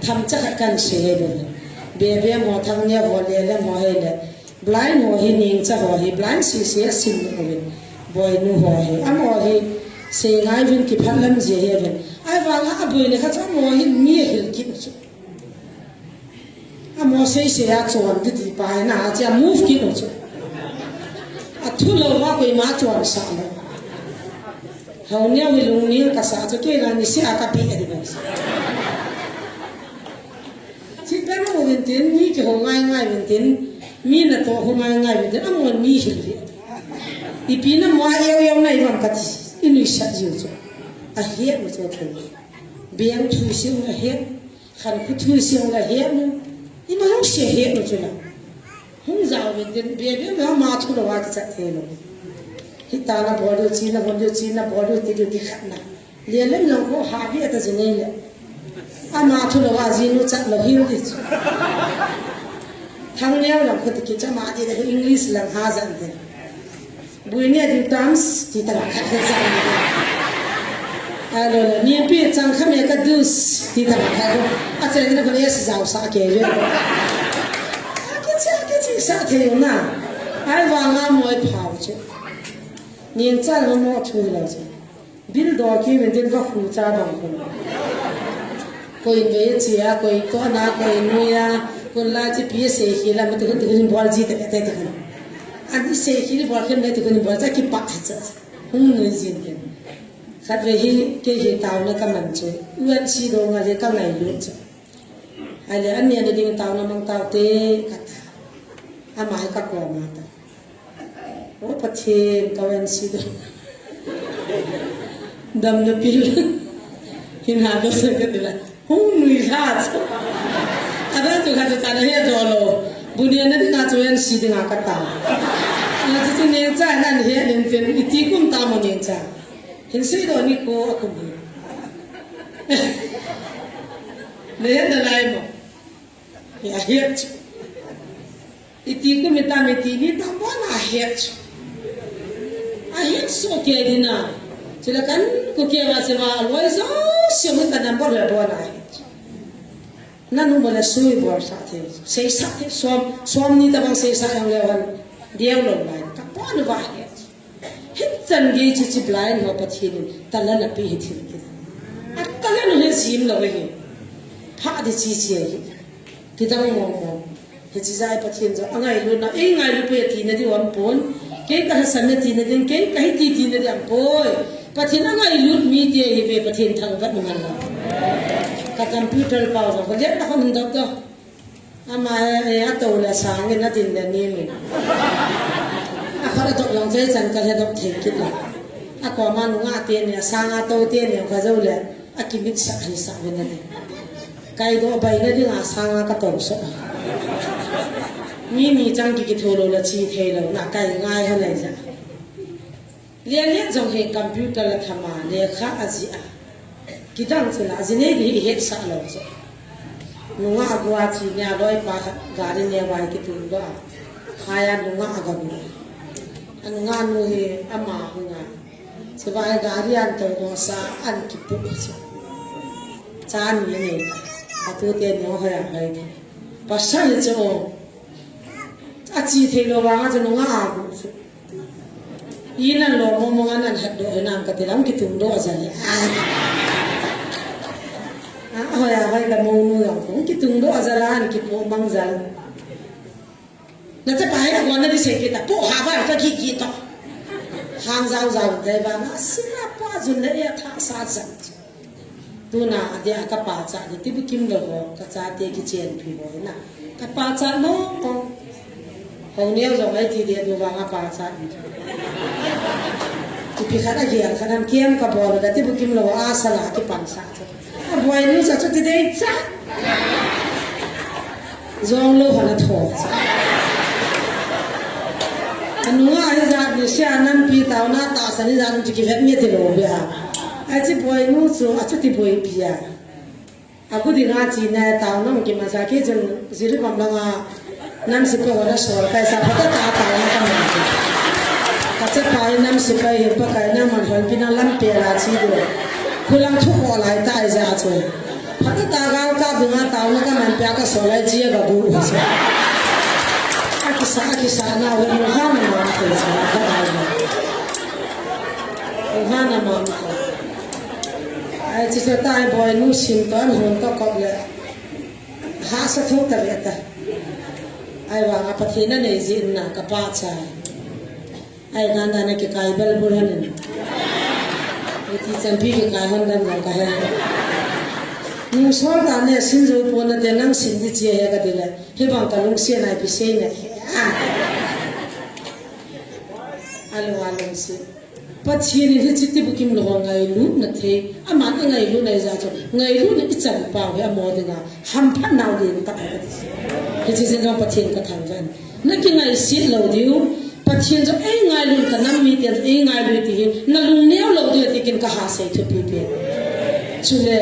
Tham cha khat kan sei he ding. Be be mo thang nia ho le le mo he le. Blind ho hi ningcha ho hi blind sisi a sim uvin. Boinu ho hi. Amaho hi sei ngai uvin kiphat lam jia hi uvin. Ahivang a boina khat chu amaho hi mi ahil kit u chu. Amaho sei sei a chon ti ti pa hi na a chia move kit u chu. Athu lou va koima chon sa lou. Hau nia wi lung ning ka sa chu kei la ni si a ka pi a di ba. Thil pem ho vin tin, mi kihou ngai ngai vin tin, mi natoh ho ngai ngai vin tin, amaho mi hil hi. Ipi na mo a eu eu na i vam kati, i nuisat jiu chu. Ahet mo chu thil. Beng thu siu na het, khankhu thu siu na het mo. Ima hung sia het mo chu na. Hung jao vin tin, bia bia ma ma thu lou a kichat thei lou. Hita na bol diu, chi na bol diu, chi na bol diu, ti diu ti khat na. Lelem lang ko ha bia ta jing ei le. Ama thu lou a jinu chat lou hiu ti chu. Thang neo lang ko ti kicha ma ti le English lang ha jan te. Bui ne diu terms ti ta khat khat jan te. Alo le, ni pi chang kha me ka dus ti ta khat khat. A chen na ko le si jao sa ke le. Kicha kicha sa thei na. Ahivang a moi phao chu. Nin cha lo mo thu lo chu. Bil do ki min din va khu cha bang khu. Koi ve chia, koi to na, koi nuia, koi la chi pi sei khi la, mati hun ti hun bol ji te te te hun. An i sei khi bol khen mati hun bol cha ki pa cha. Hung nui jin khen. Khat ve hi ke hi tao na ka man chu. Uan si do nga le ka ngai lu chu. Ai le an nia ding tao na mang tao te ka ta. Ama hi ka ko ma ta. O Pathen, ka ven si do. Damna pil. Hin ha do se ka dila. Hung nui la chu. Ada tu kha chu ta na he do lo. Bunia na dinga chu ven si dinga ka ta. Na chu chu neng cha nan he nen pen iti kum ta mo neng cha. Hin sei do ni ko a kum hi. Le he da lai mo. Ahet chu. Iti kum itam iti ni tam bon ahet chu. Ahet so ke dina. Chule kan ku ke wa se wa loi jo siam ka number le bon ahet chu. Nanu bole sui bol sa the. Sei sa the som som ni tabang sei sa yang le wan. Diau lo lai. Ka pon wa ahet chu. Hichan gei chu chi blind ho Pathen in talent ape hi thil kit. A talent hi jim lo hi. Pha di chi chi hi. Kidang mo mo. Hichi jai Pathen jo angailut na, ei ngailut pe tina di aum pon. Kei ka hasan na tina di, kei ka hiti tina di aum poi. Pathen angailut mi te hi ve Pathen thangvah ngal lo. Ka computer pau jo, ka liat na khon dok dok. Ama, eh, ato le sang in adin le ni min. Akhat ato lang chai chan ka he dok thei kit la. Akoma nungah te ni, asanga to te ni, ka jo le. Akimit sak hi sak ve na ni. Kai do bai na ding asanga ka to so. Mi ni chang ki ki tho lo la chi thei lo, na kai ngai ha nai ja. Lian lian jong hi computer la thama lekha a ji a. Kidang chu la ji nei di het sa lo chu. Nungah a gua chi nia loi pa kha gari ne wai ki tun do a. Haya nungah a ga bu. A nungah nu hi ama hunga. Chu wai gari an to do sa an ki pu chu. Chan ni nei. A tu te ni ho ya hai ki. Pasal chu. A chi thei lo vang a chu nungah a bu chu. Ilan lo mo mo ngan an hat do he nam ka ti lam ki tung do a ja le. A hoi a hoi ka mo nu lo ko ki tung do a ja la an ki po mang ja. Na te pa he ko na di se ki ta po ha ba ka ki ki to. Hang jao jao dai ba na si na pa jun le ya tha sa ja. Tuna adia ka pachat di tibukim lo ho, ka chate kichenpi ho na. Ka pachat mo ko. Ho neo jong ai ti dia du vang a pachat. Ipi khat a gial khat ham kiam ka bol da tibukim lo a sala kipan sa. A buai nu sa chu ti dei cha. Jong lo hana tho. Anunga hi jat ni sia nampi tauna tahsan hi jat ni chu kivet mi ti lo bia. Achi buai nu chu achuti buai pia. Aku dinga chi na tauna ki masa ki chun Jiribam langa nam sipai hona sol kai sa phata ta tauna ka man. Ka che pai nam sipai hin pa kai na man hon pi na lam pe la chi do. Kulang thu ko lai ta ai ja chu. Phata ta gal ka dinga tauna ka man pia ka solai jia ga bu. Akisa, akisa na we mu ha na ma ko sa ka ai. Mu ha na ma ko. Ai chi sa tai buai nu sim to an hon to ko le. Ha sa thu ta ve ta. Ai wa nga Pathen na nei jin na ka pa cha. Ai, dan dan a kikai bel bul han in. Iti chanpi kikai han dan dan ka he. Nung sol ta ne sin jo po na te nang sin di chi he ka ti le. Hi bang ka lungsian ai pi sei ne. Ah. Alu a lungsian. Pathen in hichi tibukim lo ho ngailut na thei. Aman angailut na i ja chu. Ngailut na i chan pau hi amo dinga. Hamphat nau din ta ka ti. Hichi sin jong Pathen ka thangvah in. Na kingaisit lou diu, Pathen jong ei ngailut ka nam miten jong ei ngailut ti hi, na lung neo lou diu ti kin ka ha sei thupi pi. Chule,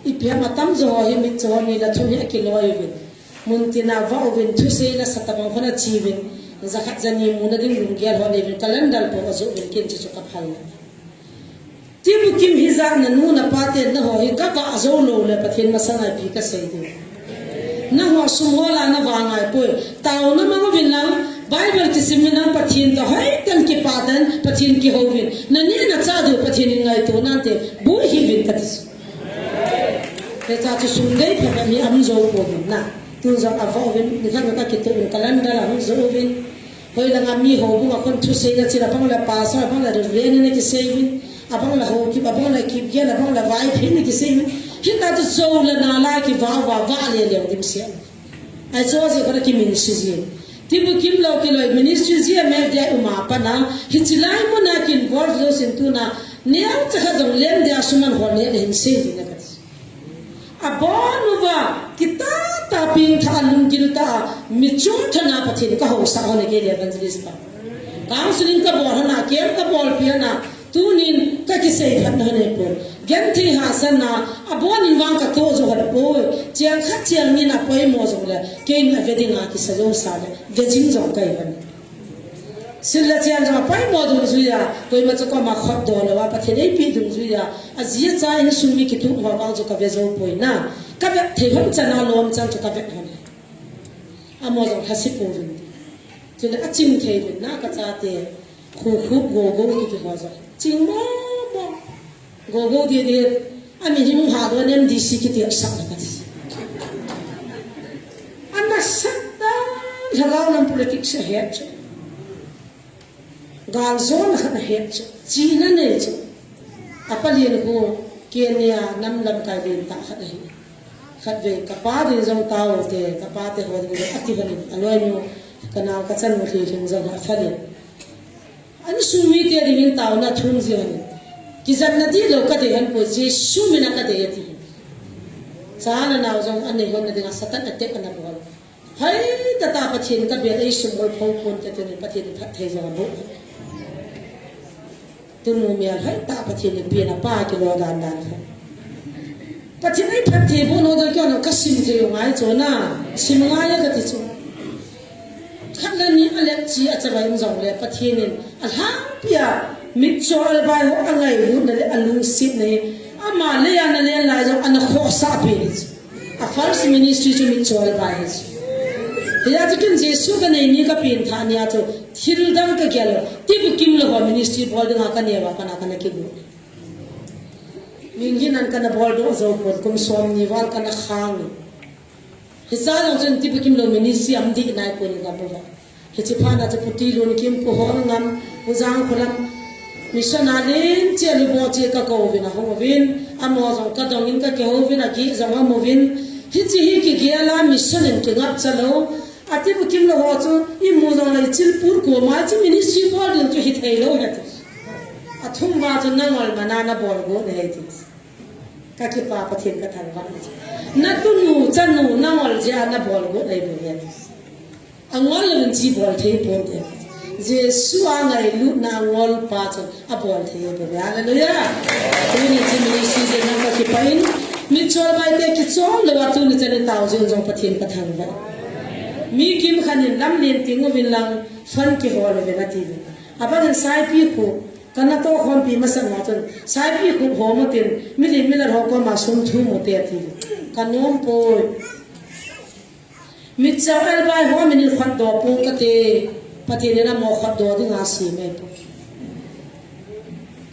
ipi ham atam jo ho hi mit jo ho ni la thum hi akiloi uvin. Mun tina va uvin, thusei la sa tabang khona chi uvin. Jakhat jani mu na ding lunggel ho nei uvin, calendar po ajo uvin kin chu chu ka phal. Tibukim hijat na nu na pa te na ho hi ka vah jou lou le Pathen masanga ipi ka sei diu. Na ho sum ho la na vah ngai poi. Taona mang uvin lang, Bible kisim uvin lang, Pathen toh hoitah in kipah tah in, Pathen kihou uvin. Na neh na chah diu Pathen in ngaito nante, boi hih uvin kati. Hiche chu sum dei phabep hi aum jou pouvin na. Tun jong avah uvin, nikhat na ka kitoh uvin, calendar ahung jou uvin. Hoilanga mi houbung a kon thusei na chin, abang le pastor, abang le reverend na kisei uvin, abang le Haokip, abang le Kipgen, abang le Vaiphei na kisei uvin. Hitia chu jou le nal a kivah uva, vah le leu dimset. Ahi chu ajeh khat a kiminse ji. Tibukim lou kiloi ministry ji a mel dia uma pat na, hiche lai mun a ki involve jou sin tuna, neocha khat jong lem dia suman hol ne le hin sei ding na kati. Abon uva, kitah tah a pengtha a lunggil tah a, mi chom tah a Pathen ka housah ho na kei le evangelist pa. Counseling ka bol ho na, camp ka bolpi ho na, Tunin kakisei phat na nei poi. Genthei hahsatna, abonin vang katoh jou hon poi. Cheng khat cheng ni na poimo jongle, keini ave dinga kisa jou sale, ve jing jong kahi hon. Sil le cheng jong apoimo dungjuiya, koima chu koma khotdoh louva, Pathen eipeh dungjuiya, aji acha insung mi kituh ho vang chu kave jou poi na. Kave thei hon chan a lom chan chu kave hon. Amo jong lhase pouvin ti. Chule aching thei uvin na kachate. Khu khu go go kiti ho jong. Ching mo mo. Go go di di. Ami hung ha do nem di si kiti asa na kati. Ana sat da. Lhagao lam politics ahet chu. Gal jona khat ahet chu, chihna nei chu. Apa lien khu, Kenya nam lamkai lien tah khat ahi. Khatvei, kapa ding jong tao te, kapa te ho ding jong ati hon in, aloinu, kanao kachanu lhi lhin jong apha lien. Insung mite dingin taona thum ji hon in. Kijatna dihlou kadei hon poi, Jesu mina kadei ati. Cha le nao jong anei hon na dinga Satan attack ana bol. Hoi, tata Pathen kabel ei sum bol pho pon te tuni Pathen in phatthei jong abol. Tunu mel hoi ta Pathen in pen apa kilo dan dan kha. Pathen ei phatthei bol lo dan kyo no kasim thei u ngai chu na. Sim ngai a kati chu. Khat le ni a lep chi a chavai um jongle Pathen in alhangpia mitcho albai ho angailutna le alungsetna hi. Ama leiya na len lai jong ana khohsah pen hi chu. A first ministry chu mitcho albai hi chu. Hijeh chun ken Jesu kanei ni kapen thah nia chu thil dang kagel lou. Tibukim lou ho ministry bol dinga kaneo a kana kana kigu. Min hin an kana bol doh jou pon kum som ni val kana khang. Hicha jong chun tibukim lou ministry am dih nai pon ka bol. Hiche phat na chu Pu Tilunkim, Pu Hongngam, Pu Jangkholam, mission a len che lu bo che kakou vin ahung uvin, amo jong kadong in kakihou vin, agih jong amu vin, hiche hi kigel a mission in kingapcha lou, atibukim lou ho chu, imu jongle chilpur koma chu ministry bol ding chu hithei lou hiti. Athum va chu nangol mana nabol got ahi ti. Kakipa Pathen kathangvah. Natunu, chanu, nangol jeh a nabol got ahi bou hiti. Angol louvin chi bol thei ponte. Jesu a ngailutna angol pa chun abol thei ahi bou. Hallelujah. Tuni chi ministry jeh a kakipah in. Mitcho albai te kichol louva tuni chan in tao jing jong Pathen kathangvah. Mi kimkhat in lamlen ting uvin lang fund kihol uvin ati uvin. Abang in Saipikhup, kanatoh khompi masang ho chun, Saipikhup hom utin, milim milal ho koma sum thum ute ati uvin. Kanom poi. Mitcho albai ho min in khotdoh pon kate, Pathen in amo khotdoh dinga asem ahi poi.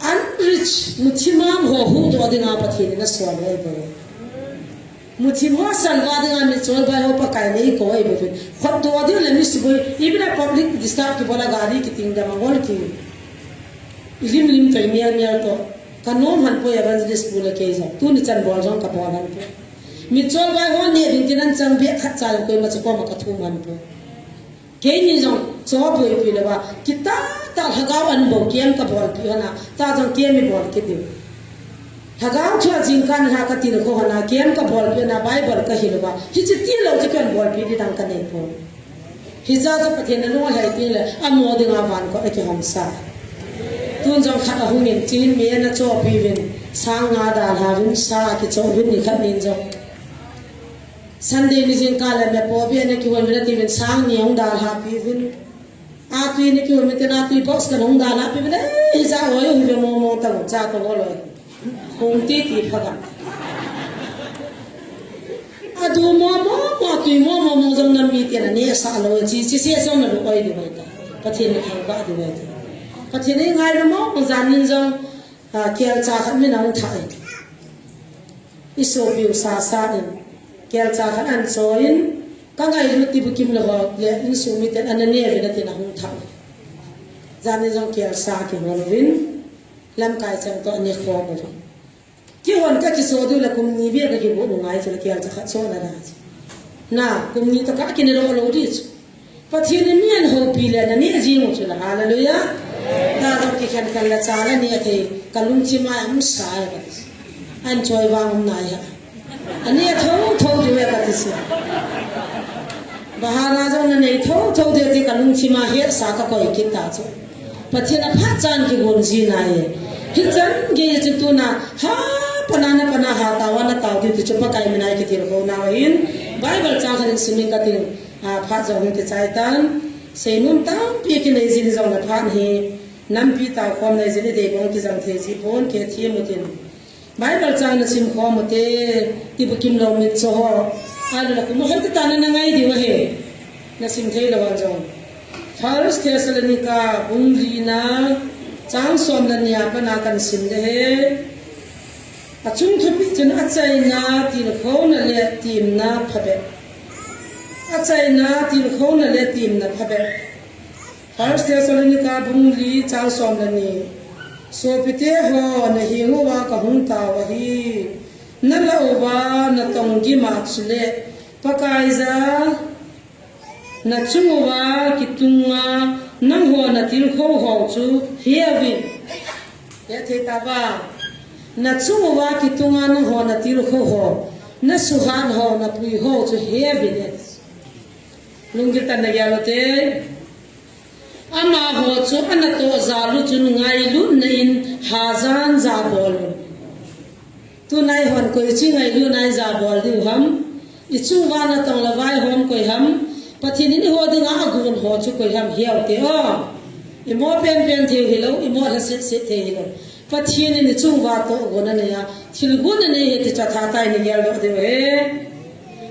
Unreached, muthim a ho huhdoh dinga Pathen in asol ahi poi. Muthim ho salvah dinga mitcho albai ho Pakai in eikou ahi bouvin. Khotdoh ding le misi boi, ipi na public disturb kibol a gari kiting dam a ngol ki. Ilim lim toh, imial mial toh. Kanom hon poi evangelist pu le kei jong. Tuni chan bol jong kabol hon poi. Mitcho albai ho neh ding tin anchang beh khat cha le koima cha koma kathum hon poi. Keini jong, cho boipi louva, kitah tah lhagao an bou kem kabolpeh hon a, ta jong kem ibol kit diu. Lhagao thua jingkah ni lha katilkhou hon a, kem kabolpeh hon a, Bible kahil uva, hiche tilou chu ken bolpeh ding dang kanei poi. Hijeh chun Pathen nalung alhai tengle, amo dinga van kot akihong sah. Tun jong khat ahung in, chin mi ana chohpeh uvin, sang nga dalha uvin, sa akichoh uvin nikhat nin jong. Sunday ni jingkah le mepoh beh ana kihon uvin ati uvin sang ni hung dalha peh uvin. Atui ana kihon uvin tin atui box khat hung dalha peh uvin. Eh, hijeh a oi, oi, ve mo mo ta cha to ho loi. Hung ti ti pha ga. Adu mo mo mo, atui mo mo mo jong nam miten aneh sah lou. Chi, chi se jong nalu oi di oi ta. Pathen ni thangvah di oi ta. Pathen ni ngai mo mo jan nin jong, ah, kelcha khat min ahung thah e. Isopiu sasa in, kelcha khat ancho in, kangailut tibukim lou ho le insung miten ana neh uvin atin ahung thah. Jan in jong kelcha kihol uvin, lamkai chang toh ana khom uvin. Kihon kakicho diu le kum ni beh kakigot u ngai chu le kelcha khat cho na da chu. Na, kum ni toh kakineh lou lou di chu. Pathen in mi ahoupi le naneh jing u chu la, hallelujah. Ta jong kikhen khen le cha naneh thei, kalungthim a um sa e kati. Anchoi vang um nai ha. Aneh tho tho diu e kati chu. Bahar a jong nanei tho tho diu ti kalungthim a hetsa kakoi kit ta chu. Pathen a phat chan kigon ji nai e. Hichan gei chu tuna, ha, pana na pana ha, tawa na tao diu ti chu Pakai mina i kitilkhou nau ahin. Bible chang khat in sim inge kating, a, phat jong hung kichai tan. Seinom tampi kinei jin jong le phat hi, nampi taokhom nei jin i dei bang kijang thei ji pon, kithem utin. Bible chang na simkhom ute, ti bukim lou mit cho ho. Alu la kum hoitah tah na na ngai diu ahi. Na sim thei lou vang jong. First Thessalonica bung li na chang som le ni a pat na kan sim le he. Achung thupi chun achaina, tilkhouna le temna phabep. Achaina, tilkhouna le temna phabep. First Thessalonica bung li chang som le ni. Sopite ho, na henguva kahung tao ahi. Na lah uva na tong gim a chule Pakaiya na chung uva kitunga nangho na tilkhou ho chu heuvin. Hethei tauva. Na chung uva kitunga nangho na tilkhou ho, na suhat ho, na pui ho chu heuvin. Lunggil tah in na gel ute. Amaho chu ana toh jal u chun ngailutna in hajan jabol un. Tuna eihon koi chi ngailutna in jabol diu ham? I chung uva na tong le vaihom koi ham? Pathen in eiho dinga agon ho chu koi ham, heute o. I mo penpen thei hilou, i mo lhasetset thei hilou. Pathen in i chung uva tohgon anei a, thilgon anei ahi ti chu atha tah in i geldoh diu ahi.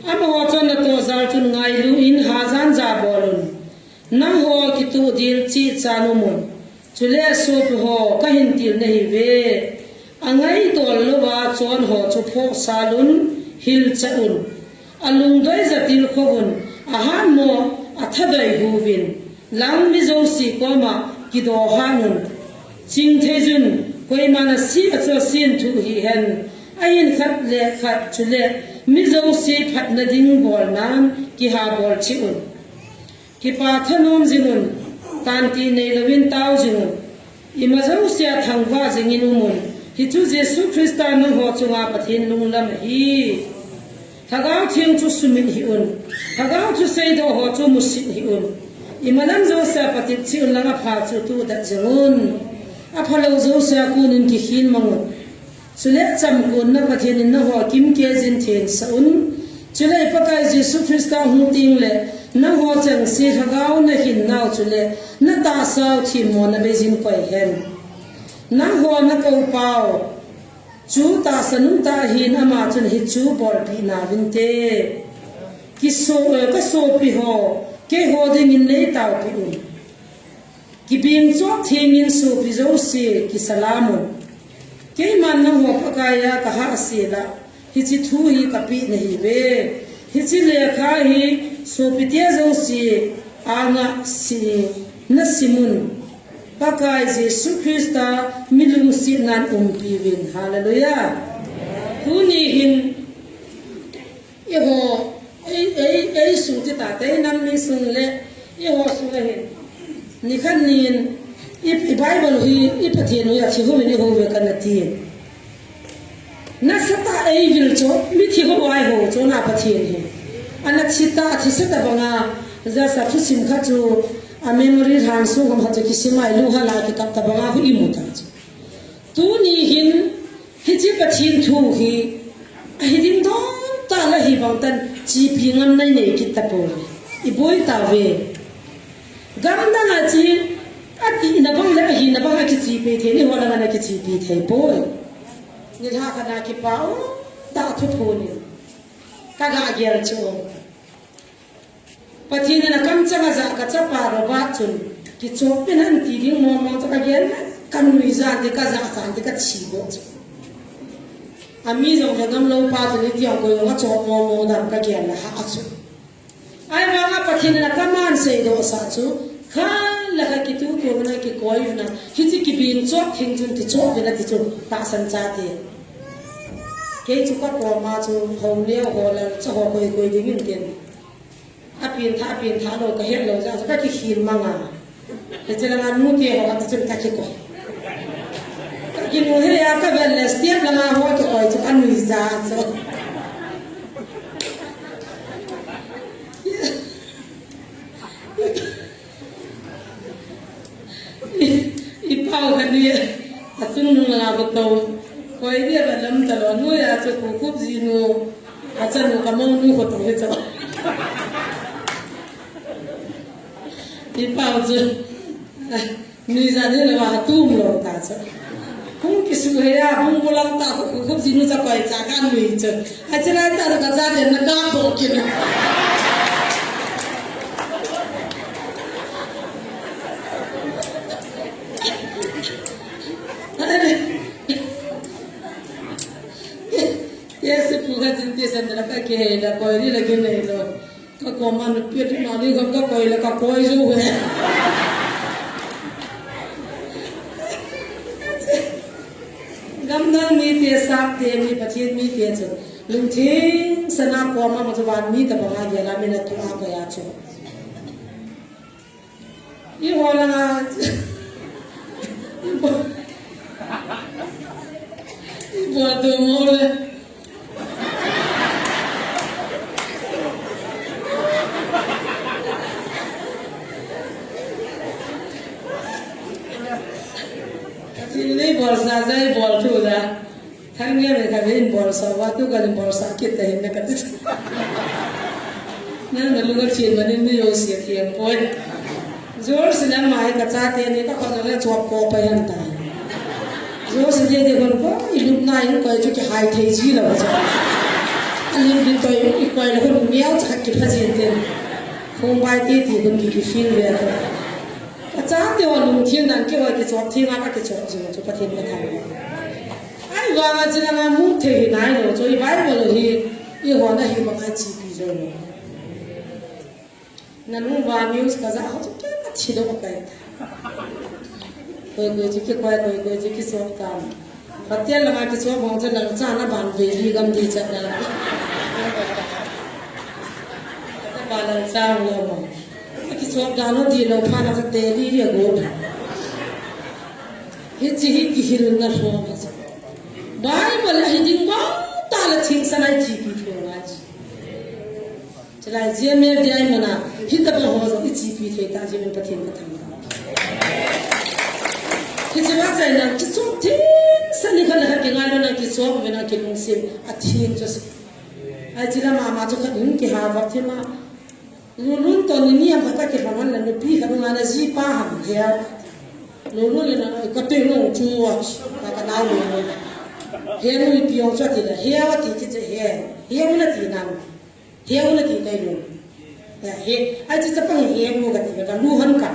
Amaho chu ana toh jal chun ngailu in hajan jabol un. Nangho kituhdil cheh chan umun. Chule sopi ho, kahin til nahiuve. Angaidol louva chon ho chu phohsal un, hilchat un. Alungdoija tilkhou un, ahatmo athadoi huvin. Lang mi jouse koma kidohan un. Chingtheijun, koiman asih a chu asinthu hihen. Ahin khat le khat chule mi jouse phatna ding bolnan kihabol cheh un. Kipa thanom jing un, tanti neilouvin tao jing un. Ima jousea thangvah jingin umun. Hichu Jesu Christa nangho chunga Pathen lunglam ahi. Lhagao Theng chu sumit hih un. Lhagao thuseidoh ho chu musit hih un. Ima lam jousea patep cheh un lang apha chu tohdet jing un. Aphalou jousea konin kikhen mang un. Chule chamkonna Pathen in nangho akimkei jin thensah un. Chule i Pakai Jesu Christa hung tengle nangho chengse lhagao nahin nau chule natahsau themmona beijin koi hen. Nangho nakoupau chu tahsa nungtah ahin ama chun hichu bolpeh nauvinte. Kiso, eh, kasopi ho, keiho dingin neitaopeh un. Kibeng chop thengin sopi jouse kisalam un. Keiman nangho Pakaiya kahahsel a, hiche thu hi kapeh nahiuve. Hiche lekha hi sopite jouse anga nasim un. Pakai Jesu Christa mi lungsetnan umpiuvin. Hallelujah. Tuni hin eiho, ei, ei, ei sung ti tate, nam mi sung le, eiho sung ahin. Nikhat nin, i, i Bible hi, i Pathen u a thi houin eiho uve kana ti. Nasatah a eivil chu, mithi hou a eiho chu na Pathen hi. Ana thi ta, athisah ta banga, jasa thusim khat chu, a memory lhan sung ham khat chu kisim a ilunghang a kikap ta banga khu imu ta chu. Tuni hin, hiche Pathen thu hi, ahi dingdon tah la hibang tan, chepi ngam nai nei kit tapoi. Iboi tauve. Gamdang a chu, atihna bang le ahina bang akichepi thei, eiho langa akichepi thei poi. Nilhah khat a kipa um tah thuphon in. Kaga gel chu. Pathen in akamchang a ajah kachapa Robert chun, kichop pen ahin ti ding mong mong chu kagel le, kanuija ti kajah chan ti kathi bou chu. Ami jong le ngamlou pa chun iti jong koi jong achop mong mong dan kagel le ha chu. Ahivanga Pathen in akaman seidoh sah chu, khat le khat kitutu na kikoi na, hiche kibeng chop theng chun kichop pen ati chu, tahsan chate. Kei chu kakoma chu, hou neo ho lal cha ho koi koi ding in tin. Apen tha, apen tha lou, kahet lou jeh a chu kakikhen mang a. Hiche langa nute ho khat chun kakikoi. Kakinu hi a kavel le step langa ho kikoi chu kanuija chu. I, i pau khat ni, a, Tung nung la ko to. Koi dia ba lam ta lo nu ya chu ku kup ji nu. A cha nu ka mo nu ko to he cha. Ipa chu. Nui jan ni la wa tum lo ta cha. Hung kisu he ya, hung bulang ta ku kup ji nu cha koi cha ka nui cha. A cha la ta ka cha den na ka to kin. Yes, pu ka jin ti san da ka ke la koi ri la ke nei lo. Ka ko man pi ti ma ni ka koi la ka koi ju he. Gamdang mite, sakte mi, Pathen mite chu lungthim sanga koma ma chu van mi tabang a gel a min a tu a koi a chu. Iho langa. Ibo tu mo le. Kati ni bol sa sa, bol tu da. Thang nge me ka vein bol sa, wa tu ka ni bol sa kit ta hin na kati. Na na lu ka chin ma ni ni yo si a thiam poi. Jor si na mai ka cha te ni ka ko na le chuap ko pa yan ta. Jor si de de kon ko i lup na in ko chu ki hai thei ji lo cha. A lim din to i ko i lo kon miao cha ki pha jin ten. Khong bai te ti kon ki ki feel ve ta. Ka cha te wa lungthim dan ki wa ki chuap thim a ka ki chuap jing chu Pathen ka thang. Ai, vang a chi langa mu thei hi nai lo, chu i Bible hi, i hon a hi ma ka chi pi jo lo. Na nu va news ka ja ho chu ke ka thi do ka kai. Koi koi chu ki koi, koi koi chu ki so tam. Patel langa ki so bong chu lang cha na ban ve li gam di chat na. Ka ba lang cha lo mo. Ki so ga no di lo pha na ka te li ya go. Hichi hi kihilna lhom ahi. Bible a hi ding vang ta la thingsan a i chi pi thei ngai. Chulai J M F D I mana, hitabang ho jong i chi pi thei ta, J M F Pathen ka thangvah. Hiche va chai na, kichop thingsan ni khat le khat kingai lou na, kichop ve na, kilungset a thim chu. Ai chi la mama chu khat hung kiha vop thim a. Lulun to ni ni a khat a kiham an la nupi khat nga na ji pa ham he. Lulun le na ka te no chu a, ka ka nau Lulun. He nu ipi ong chu ati le, he ati kiche he. He u na ti nang. He u na ti kai lu. Ya, he, ai chi chapang he u ka ti ka lu han ka.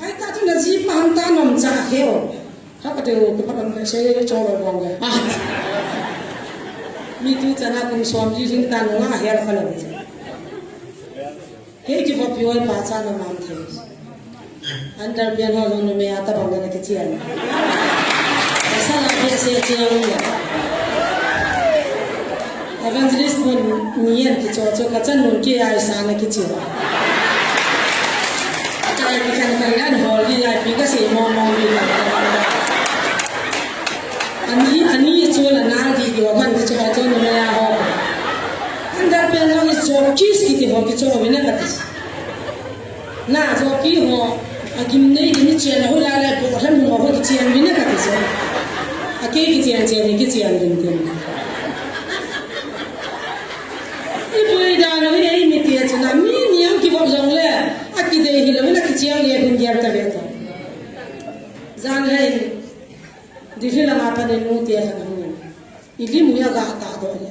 Ai ta chu na ji pa han ta nom cha he o. Ha ka te u ka pa kan se cho lo bang le. Ah. Mi tu cha na kum som ji jing ta no nga he la ka lo. Kei kivop pi oi pa cha na man thei. Underpant ho jong numei a tabang na kichian. Pasal a kei se chian le. Evangelist mun ni an kicho cho ka chan nun kei ai sa na kichian. Akai ki kan kan an hol di ai pi ka se mo mo di ka. Ani, ani chu la na di di wa kan kicho cho numei a ho. Underpant ho ni cho kiss kiti ho kicho vi na ka ti. Na jockey ho, a gimnei gimnei chen ho la la bo han ho ho kichen vi na ka ti se. A kei kichen chen ni kichen din din. I pui da no hi ei mi ti chu na mi ni ang kivop jong le. A kidei hi lo na kichen le hin ger ta ve ta. Jan le in. Di hi la ma pa ne nu ti a khan hung. I lim u ya ga ta do le.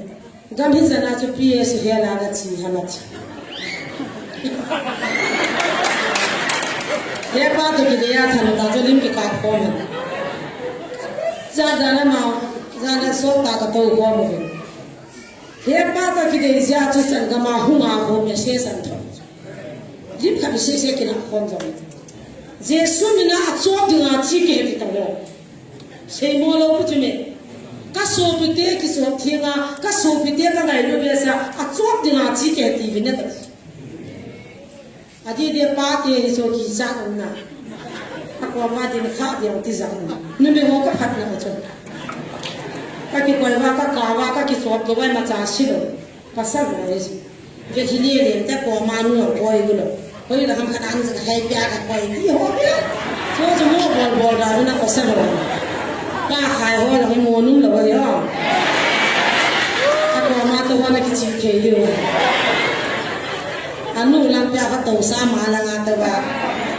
Gam hi jana chu P S he la na chi ha ma chi. He pa to ki de ya than ta chu lim ki ka ko ma. Ja ja na ma, ja na so ta ka to ko mo. He pa to ki de ja chu san ga ma hu ma ko me se san tho. Lim ka mi se se ki na ko mo. Jesu mina a chop dinga chi ke ti ta lo. Seimo lou pu chu me. Ka sopite kichop thenga, ka sopite ka ngailu behseh a, achop dinga chi ke ti vin na ta. Adeh deh pate hi chu kichat um na. Akoma din kha ding ti jat um. Numei ho ka phatna chu. Ka kikoi uva, ka kap uva, ka kichop lou uva imacha sei lou. Pasal uva hi chu. Ve hi le le te koma nu koi u lou. Koi la ham khat an jang hai pia ka koi ti ho pia. Ko chu mo bol bol da na ko sa lo. Pa khai ho la mo num lo yo. Ka ko ma to ho na kichi thei yo. Anu lang pia ka to sa ma la nga to ba.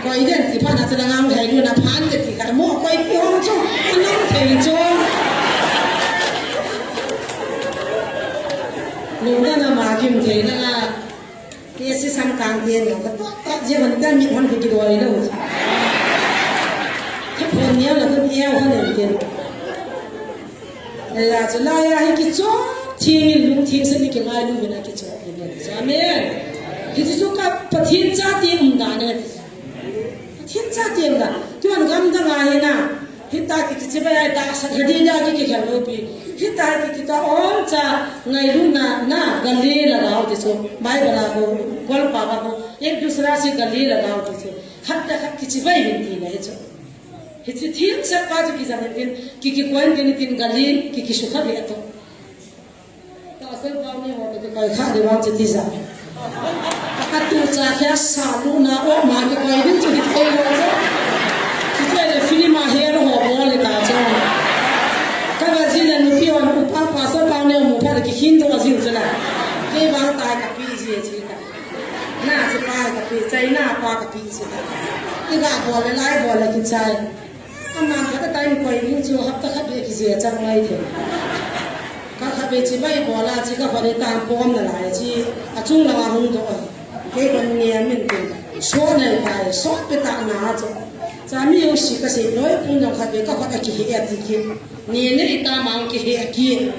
Koi den ti pha na chu la nga mu thei lu na phan te ti ka mo koi ti hong chu. Anong thei chu. Lu na na ma kim thei na nga. Ti si sam kang ti ni ka to to je ban ta mi hon ki ki doi lo. Ka phon ni la ko ti ya hon ni ti. Ella chu la ya hi kichop theng in lungtheng seh in kingailu vin a kichop hi ven. Amen. Hichu chu ka Pathen chate umdan ahi. Pathen chate umdan. Tuan gamdang a hi na. Hita ki kichibai a hita sa hadi da ki kikhel lou pi. Hita ki kita om cha ngailutna na gale lagao ti chu. Bible a ko, Paul pa ba ko, ek dusra se gale lagao ti chu. Khat le khat kichibai hin tina hi chu. Hiche themsah pa chu kijang in tin, ki, kikoi in tin, tin gal in, ki, kisukha ve ato. Pastor Pau ni ho to kikoi kha de vang chu tija. Atu cha kya salu na o ma kikoi din chu kithei lo chu. Kithei le film a hero ho bol le ta chu. Ka va jil le nupi hon upa Pastor Pau ni mu pha le kikhin to jil chu la. Kei vang tai kapi ji chi ta. Na chu pa kapi, China pa kapi chi ta. Iga bol le lai bol le kichai. Aman khat a time koi ding chu hapta khat beh kije chang mai thei. Ka khat beh chibai bol a chi ka khat beh tang pom nalai chi. Achung langa hung doh a. Kei kon nge min tin. So nei pai, so pe ta na chu. Cha mi jouse kasei loi pun jong khat beh ka khat a kihe a ti ki. Ni nei ta mang kihe a ki.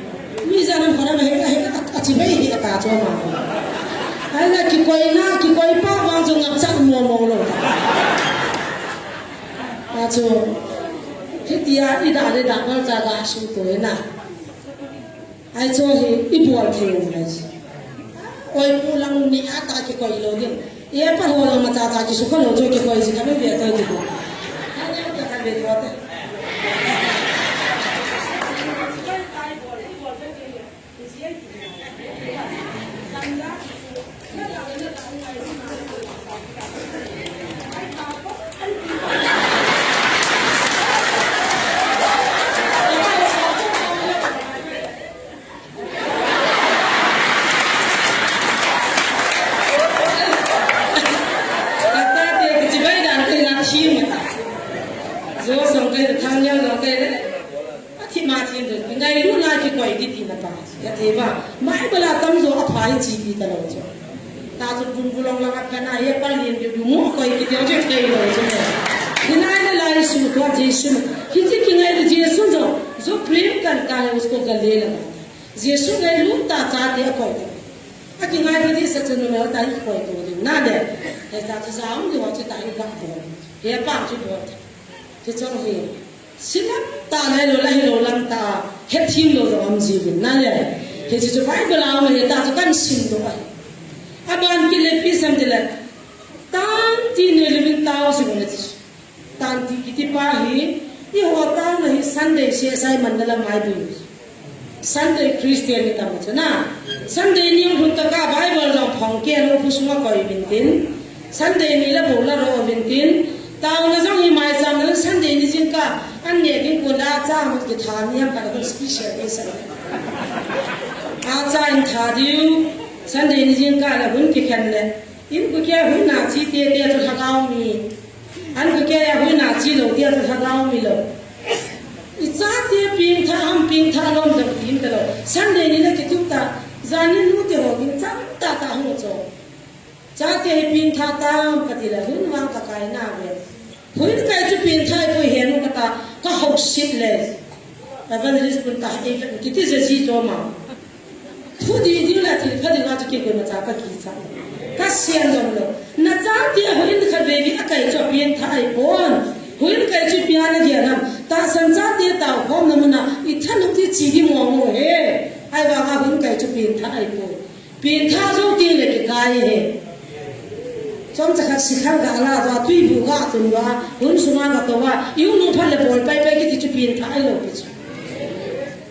Mi jan am khat a he a he a chibai he ta chu ma. Ai la kikoi na, kikoi pa vang chu ngap chat mo mo lo. Achu, hitia i da le da bal cha ga su to na. Ai chu hi i bol thei u ngai. Oi pu lang ni a ta kikoi lo din. I pa ho lang ma cha cha kisu kha lo chu kikoi ji ka me ve to ti ko. Ka ne ka ka ve to te. Kata te kichibai dan te na thim. Jo song kai thang nyang no kai le. Athi ma thim de. Ngailutna kikoi di ti na ta. Ya te ba. Mai bala tamjo apha hi chi ti ta lo jo. Ta chu bun bulong langa kana he pa lin du du mo koi kiti o che thei lo chu ne. Hinai le lai su tua Jesu. Hiche kingailu Jesu jo. Jo prem karta hai usko gale lagata. Jesu ngailu ta chate akoi. Akingailu di sa chu numei ta hi koi to ding. Na le. He ta chu sa um di ho chu ta hi ga bol. He pa chu bol. Chu chong hi. Silam ta lai lo la hi lo lam ta, het thim lo jong um jiuvin na le. Hiche chu Bible a um ahi ta chu kan sim doh ahi. Aban kit le ipi sam ti le. Tan ti nei louvin tao si bol le ti. Tan ti kiti pa hi, eiho taona hi Sunday C S I Mandala Maibol. Sunday Christian ni tam chu na. Sunday ni hung tah a Bible jong phong kei lou pu sunga koi uvin tin. Sunday ni la bol la ro uvin tin. Taona jong hi maicham na Sunday ni jingkah an neh ding kon la cha mut kitha ni ham ka special day sa. A cha in tha diu. Sunday ni jingkah la hun kikhen le. In ko kia hun na chi te te chu lhagao mi. An ko kia ya hun na chi lo te chu lhagao mi lo. I chate pengtha ham, pengtha lom dam ti him ta lo. Sunday ni na kitu ta, jan ni nu te ho ding cham ta ta hung cho. Chate hi pengtha tam ka ti la, hun vang ka kai na ve. Hun kai chu pengtha i poi he nu ka ta, ka hausit le. Evangelist kun ta, e, kiti je ji cho ma. Thu di ding le thil pha ding a chu kei koima cha ka kicha. Ka sian jong lou. Na chate houin khat vei vei a kai chu a pengtha ahi pon. Houin kai chu ipi a na gel ham. Tahsan chate tao khomna mun a i thanop ding chi ding mong mong e. Ahivang a houin kai chu pengtha ahi pon. Pengtha jou teng le kikai e. Chomcha khat sikhal ga la uva, tuibu ga tun uva, hun sunga ga tou uva, i u nung phat le bol pai pai kiti chu pengtha ahi lou pi chu.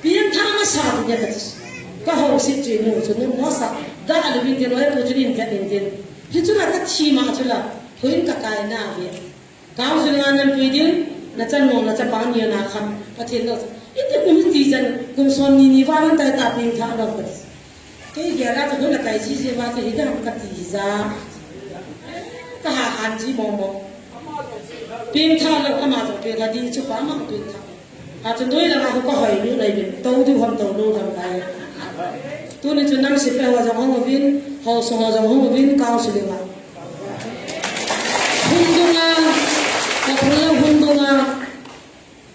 Pengtha masa ti nia kati. Ka housit chu i nu chu, nu masa. Ga a lubin tin, oi pu chu in vet in tin. Hichu la ka thi ma chu la, houin ka kai na ve. Council a nampui ding, nachan mong nachapa ni ana kham. Pathen lo. Iti kum ti jan, kum som ni ni val an tai ta pengthah lo. Kei gel a chu hung na kai jiji va chu hidam kati ja. Ka ha han ji mong mong. Pengthah lo, ama jong pengthah ding chu pa ma pengthah. Achu noi langa hu ka hoi lut nai uvin, tou diu ham tou lou ham nai. Tuni chu nam sepai ho jong hung uvin, haosa ho jong hung uvin, council a. Hun dunga, ka phun la hun dunga.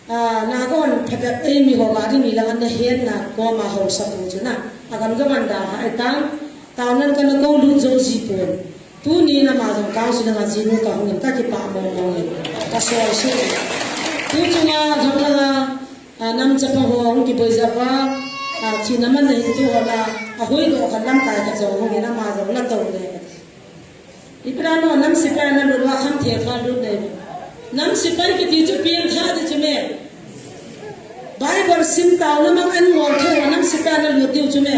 Ah, na kon phabep ei mi ho ma ding ni langa na hen na ko ma haosa pu chu na. Agam gam an da ha ai tang, tao nan ka na ko lut jo ji pun. Tuni nama jong council langa jinu kahung in kakipah mong mong in. Kasol sih. Tu chunga jong langa, ah, nam chapa ho hung kiboi japa, ah, thina man na hi tu ho la, ahoidoh khat lamkai khat jong hung in ama jong la tou le. Ipi dan o nam sepai na lut uva kham thei kha lut le. Nam sepai kiti chu pengthah di chu me. Bible sim tao na mang an ngol thei uva nam sepai na lut diu chu me.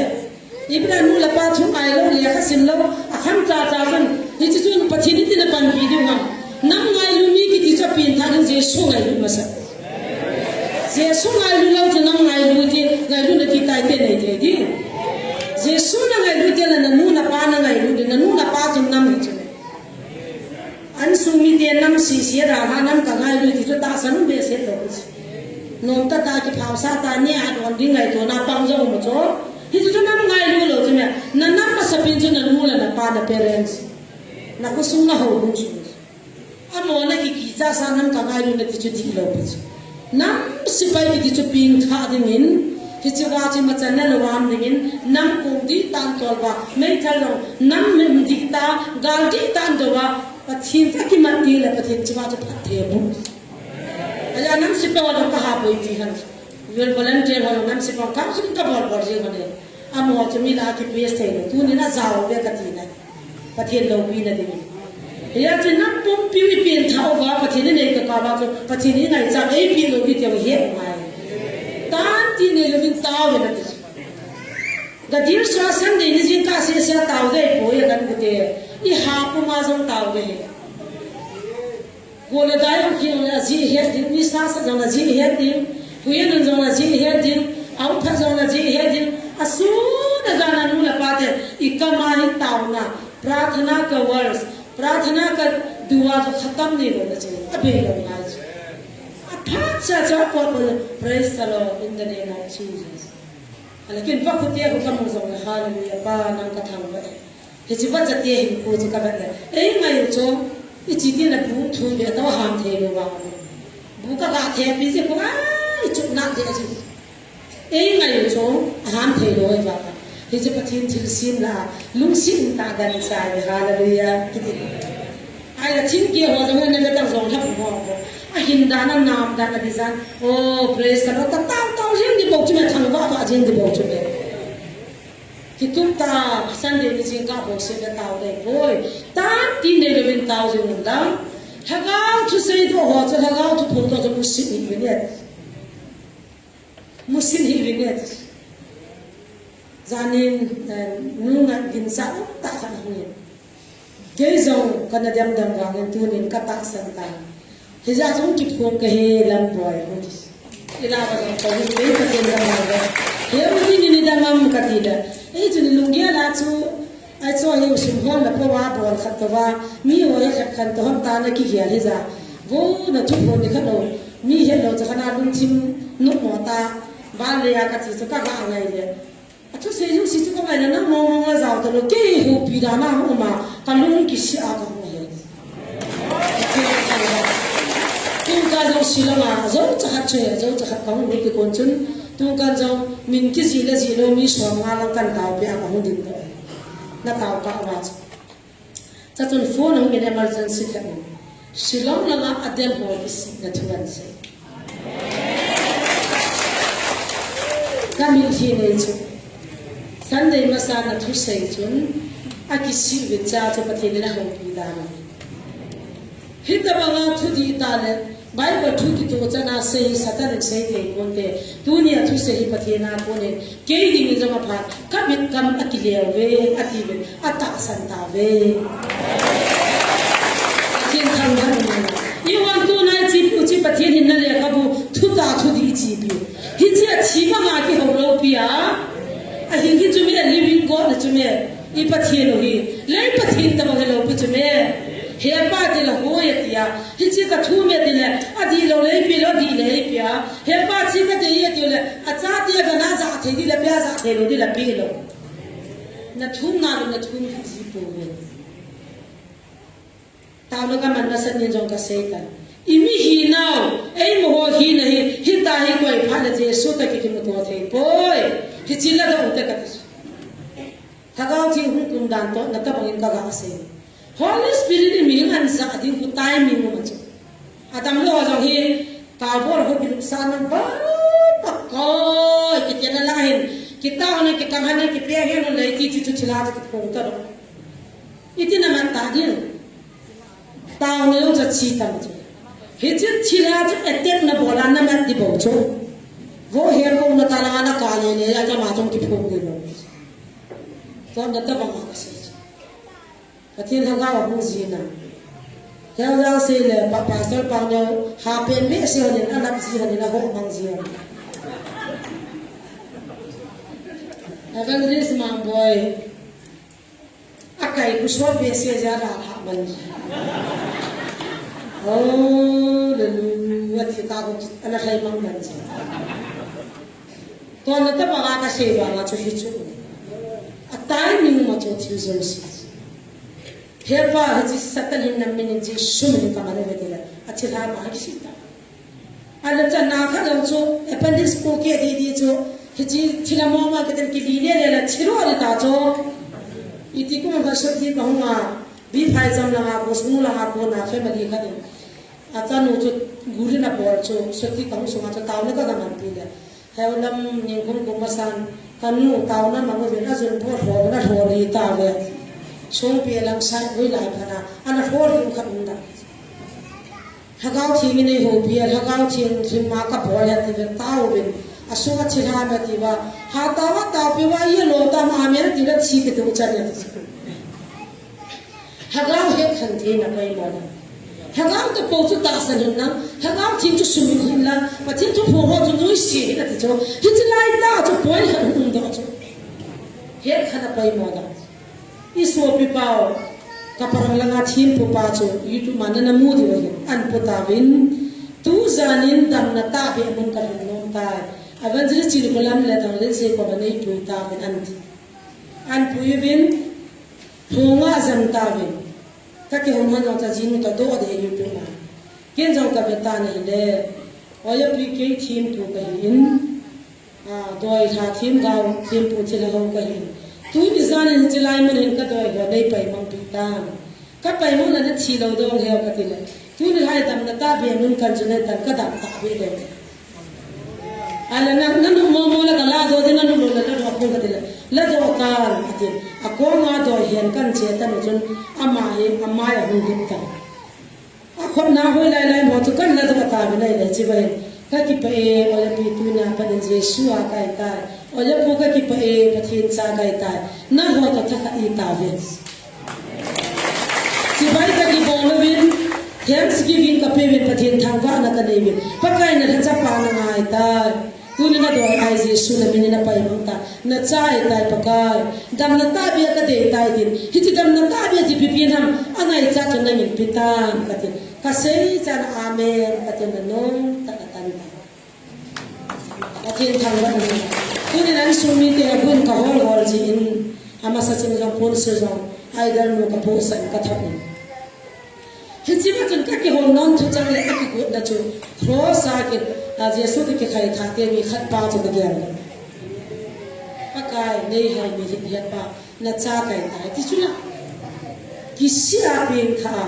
Ipi dan nu le pa thu ngai lou, lekha sim lou, akham cha cha chun, hiche chun Pathen in iti na panpi diu ham. Nam ngailu mi kiti chu apengthah ding Jesu ngailu masa. Jesu ngailu lou chu nam ngailu ti, ngailu na ti tai te nei te di. Jesu na ngailu ti la na nu na pa na ngailu di, na nu na pa chu nam hi chu. An sung mite nam sese ra ha nam ka ngailu ti chu tahsan um behseh lou. Nom tah tah kiphasah tah nia don ding ngaito na pang jong um chu. Hichu chu nam ngailu lou chu me. Na nam masapen chu na nu le na pa na parents. Na khosung na houbung sung. Amona kikicha sa nam ka ngailu na ti chu dihlou pi chu. Nam sepai kiti chu pengthah dingin, hiche va chu machan na lou ham dingin, nam kong dihtah in tolva, meithal jong, nam mem dihtah, gal dihtah in douva, Pathen toh kimat ding le Pathen chunga chu phatthei bu. Aja nam sepai ho jong ka ha poi ti han. Vel volunteer ho jong nam sepai ho council ka bol bol jing ho ne. Amaho chu mi lah a kipass thei lou. Tunin ajao ve kati na. Pathen loupina dingin. Hijeh chun nam pumpi u i pengthah uva, Pathen in eikap uva chu, Pathen in ngaichat eipeh lou ding ti u het ngai. Tan ti nei louvin tao ve nati. Gadil sua Sunday ni jingkah sese tao dei poi a kan gute. I ha puma jong tao ve hi. Go le dai u khing le ajeh het ding, nisa sa jong le ajeh het ding, huiya nun jong le ajeh het ding, a u phat jong le ajeh het ding, asun a jan a nu le pa te, i kam a hin taona, prarthana ka verse, prarthana ka dua jo khatam nei lou na chu, abei lou ngai chu. Aphat cha cha pot pot, praise the Lord in the name of Jesus. Ahile ken va khu te khu kamu jong le, hallelujah, Pa nang ka thangvah e. Hiche va chate hin khu chu ka vet le. Ei ngai u chu, i chi ti na bu thum ve tao ham thei lou va. Bu ka ga the pi je khu a, i chu na de chu. Ei ngai u chu, a ham thei lou va. Hiche Pathen thilsem la, lungset in ta gan chai, hallelujah, kiti. Ahile thingkeh ho jong na ve tang jong lhap ho. Ahin dan a nam dan a design. Oh, praise the Lord. Ka tao tao jing di bou chu me, thangvah vah jing di bou chu me. Kitup ta Sunday ni jingkah bou se na tao dei poi. Tan ti nei louvin tao jing un lang. Lhagao thusei doh ho chu, lhagao thuphon doh chu musit hih uvin e. Musit hih uvin e. Janin, eh, nunga ginchat tah khat ahung in. Kei jong kana dam dam vangin tunin ka tahsan tai. Hijeh chun kiphong kahi lam boi. Ila ba jong ka hin kei Pathen dam dam. He u ni ni dam am kati le. Ei chu ni lunggel a chu, ai chu hi u sum hon la po wa bol khat to wa. Mi ho he khat khat to hon ta na kigel hijeh. Vo na thuphon ni khat lo. Mi het lou cha khat na lungthim nop mo ta. Ba le a kati chu ka ga ngai le. Athusei jouse chu ka ngaina na mong mong a jao talou, kei houpi dan a hung um a, ka lung kisih a ka hung hi. Tun ka jong Shillong a, jou cha khat chu he, jou cha khat ka hung lut ti kon chun, tun ka jong min kijih le jih lou mi som nga lang kan tao peh a ka hung ding doh. Na tao kah uva chu. Chachun phone ahung in emergency khat in. Shillong langa adem ho kisihna thu ahin sei. Ka mitlhi nei chu. Sunday masa na thusei chun akisih uvin cha chu Pathen in ahoupi dan ahi. Hitabanga thudih tah le Bible thu kitoh chan a sei hi Satan in sei thei ponte. Tunia thusei hi Pathen a konin. Kei dingin jong aphat, ka mit kam akileu ve, ati ve, atahsan tauve. Pathen thangvah in. I hon Me, i Pathen u hi, lei Pathen tabang hilou pi chu me. Hepa ti la hoi atia. Hiche ka thu me ti le, adih lou le ipi lou, adih le ipi a. Hepa ti ka ti atiu le, acha ti a kana ja thei di le, pia ja thei lou di le pi lou. Na thum na lou, na thum ji pu me. Taona kaman masat nin jong kasei tan. I mi hinau, eima ho hina hi, hita hi koi phat le Jesu toh kikimuto thei poi. Hiche la dong te kati. Lhagao Theng hung kum dan toh na tabang in kaga sei. Holy Spirit in mi hing an ja ding khu timing um a chu. Adam lou jong hi, taobol ho biluk sa na ba, pa koi, kiti na la hin, kitao na, kitang han na, kipe hen na, lei ti chu chu thilha chu kiphong ta lou. Iti na man ta ding. Taona jong cha chi tam chu. Hiche thilha chu attack na bol a na mat di bou chu. Vo he ko na ta la na ka le le ya cha ma jong kiphong di bou. Toh na tabang a kasei chu. Pathen Lhagao a hung ji na. Heo jao sei le pa pastor pa neo ha pen be sei ho nin a lap ji ho nin a ho mang ji ho. Evangelist Mangboi. Akai khu sot behseh jeh a la lha man. Hallelujah, thi ka khu ana lhai mang man ji. Toh na tabang a kasei banga chu hichu. A timing ma chu thil jouse. Hepa hiche Satan hin nam min in Jesu min in kaman uve tile. Athilha ma kisita. Ana channa khat jong chu, appendix pu ke di di chu, hiche thilha mong ma kiten kili le le la thilo di ta chu. Iti kum a sot di kahung a, bi phai jam langa ko, sung langa ko na family khat in. Achanu chu gulin abol chu, sot di kahung sunga chu taona kaga man pi le. Heu lam ning hung kum masan, kanu taona mang uvin, ajun pu ho na ho di ta ve. Sung pi lang sai gui lai phana, ana ho di khat um da. Lhagao Theng in eihoupi a, Lhagao Theng thim ma kabol e ti le taovin, asunga thilha me ti uva, ha tao a taopi uva, i lo ta ma me ti le thi kiti u chan e ti. Lhagao het khen thei na poimo na. Lhagao te po chu tahsan hin lang, Lhagao Theng chu sumil hin lang, Pathen thuphong ho chu nuisat hin ati chu. Hiche lai tah chu poi khat hung doh chu. Het khen a poimo na. I sopi pau, ka parang langa thempu pa chu YouTube ma nana mu diu ahi, an pu tauvin, tu janin damna tahbeh mun kalhun nom tai. Evangelist Chingkholam le Thanglen Seikhopa nei pui tauvin an ti. An pui uvin, phunga jam tauvin. Ka kihou man jong cha jinu ta do de YouTube ma. Ken jong ka ve tan ahile, oya pi kei thempu kahi in. A, doi lha themgao, thempu thilha ho kahi. Tuni jan in hiche lai mun hin ka doi ho nei paimang pi tan. Ka paimang le na thi lou dong heu kati le. Tuni lai damna tahbeh mun kan chu nei tan ka dam tahbeh le. Ala na, na nu mo mo la ka la do de na nu lo la la do ko kati le. La do tan kati. A ko nga doi hen kan che tan chun ama hi, ama ya hun duk tan. A khopna hoi lai lai mo chu kan la doh tauvin ahile, chivangin, ka kipah e, oya pi tunia pat in Jesu a kai tai. Oya pu ka kipah e, Pathen cha kai tai. Nangho toh thakhat i tauve. Chibai ka kibol uvin, thanksgiving ka pe uvin, Pathen thangvahna ka nei uvin. Pakai na lhacha pa na ngai tai. Tuni na doi a Jesu na min in na paimang ta, na cha ahitai Pakai, damna tahbeh ka dei tai tin, hiche damna tahbeh chu ipi pen ham, angaichat chu nangin pe tan, ka tin, ka sei chan amen, ka tin na nom tah a tan ta. Pathen thangvah in. Tuni na insung mite a bun ka hol hol jin, amasa chun jong pon se jong, idol nu ka posan ka thap in. Hiche ma chun ka kihou nom thu chang le ka kigotna chu cross a ki, a, Jesu toh kikhai thah te mi khat pa chu ka gel le. Pakai nei hai mi hin het pa na cha kai tai ti chu la. Kisih a pengthah a.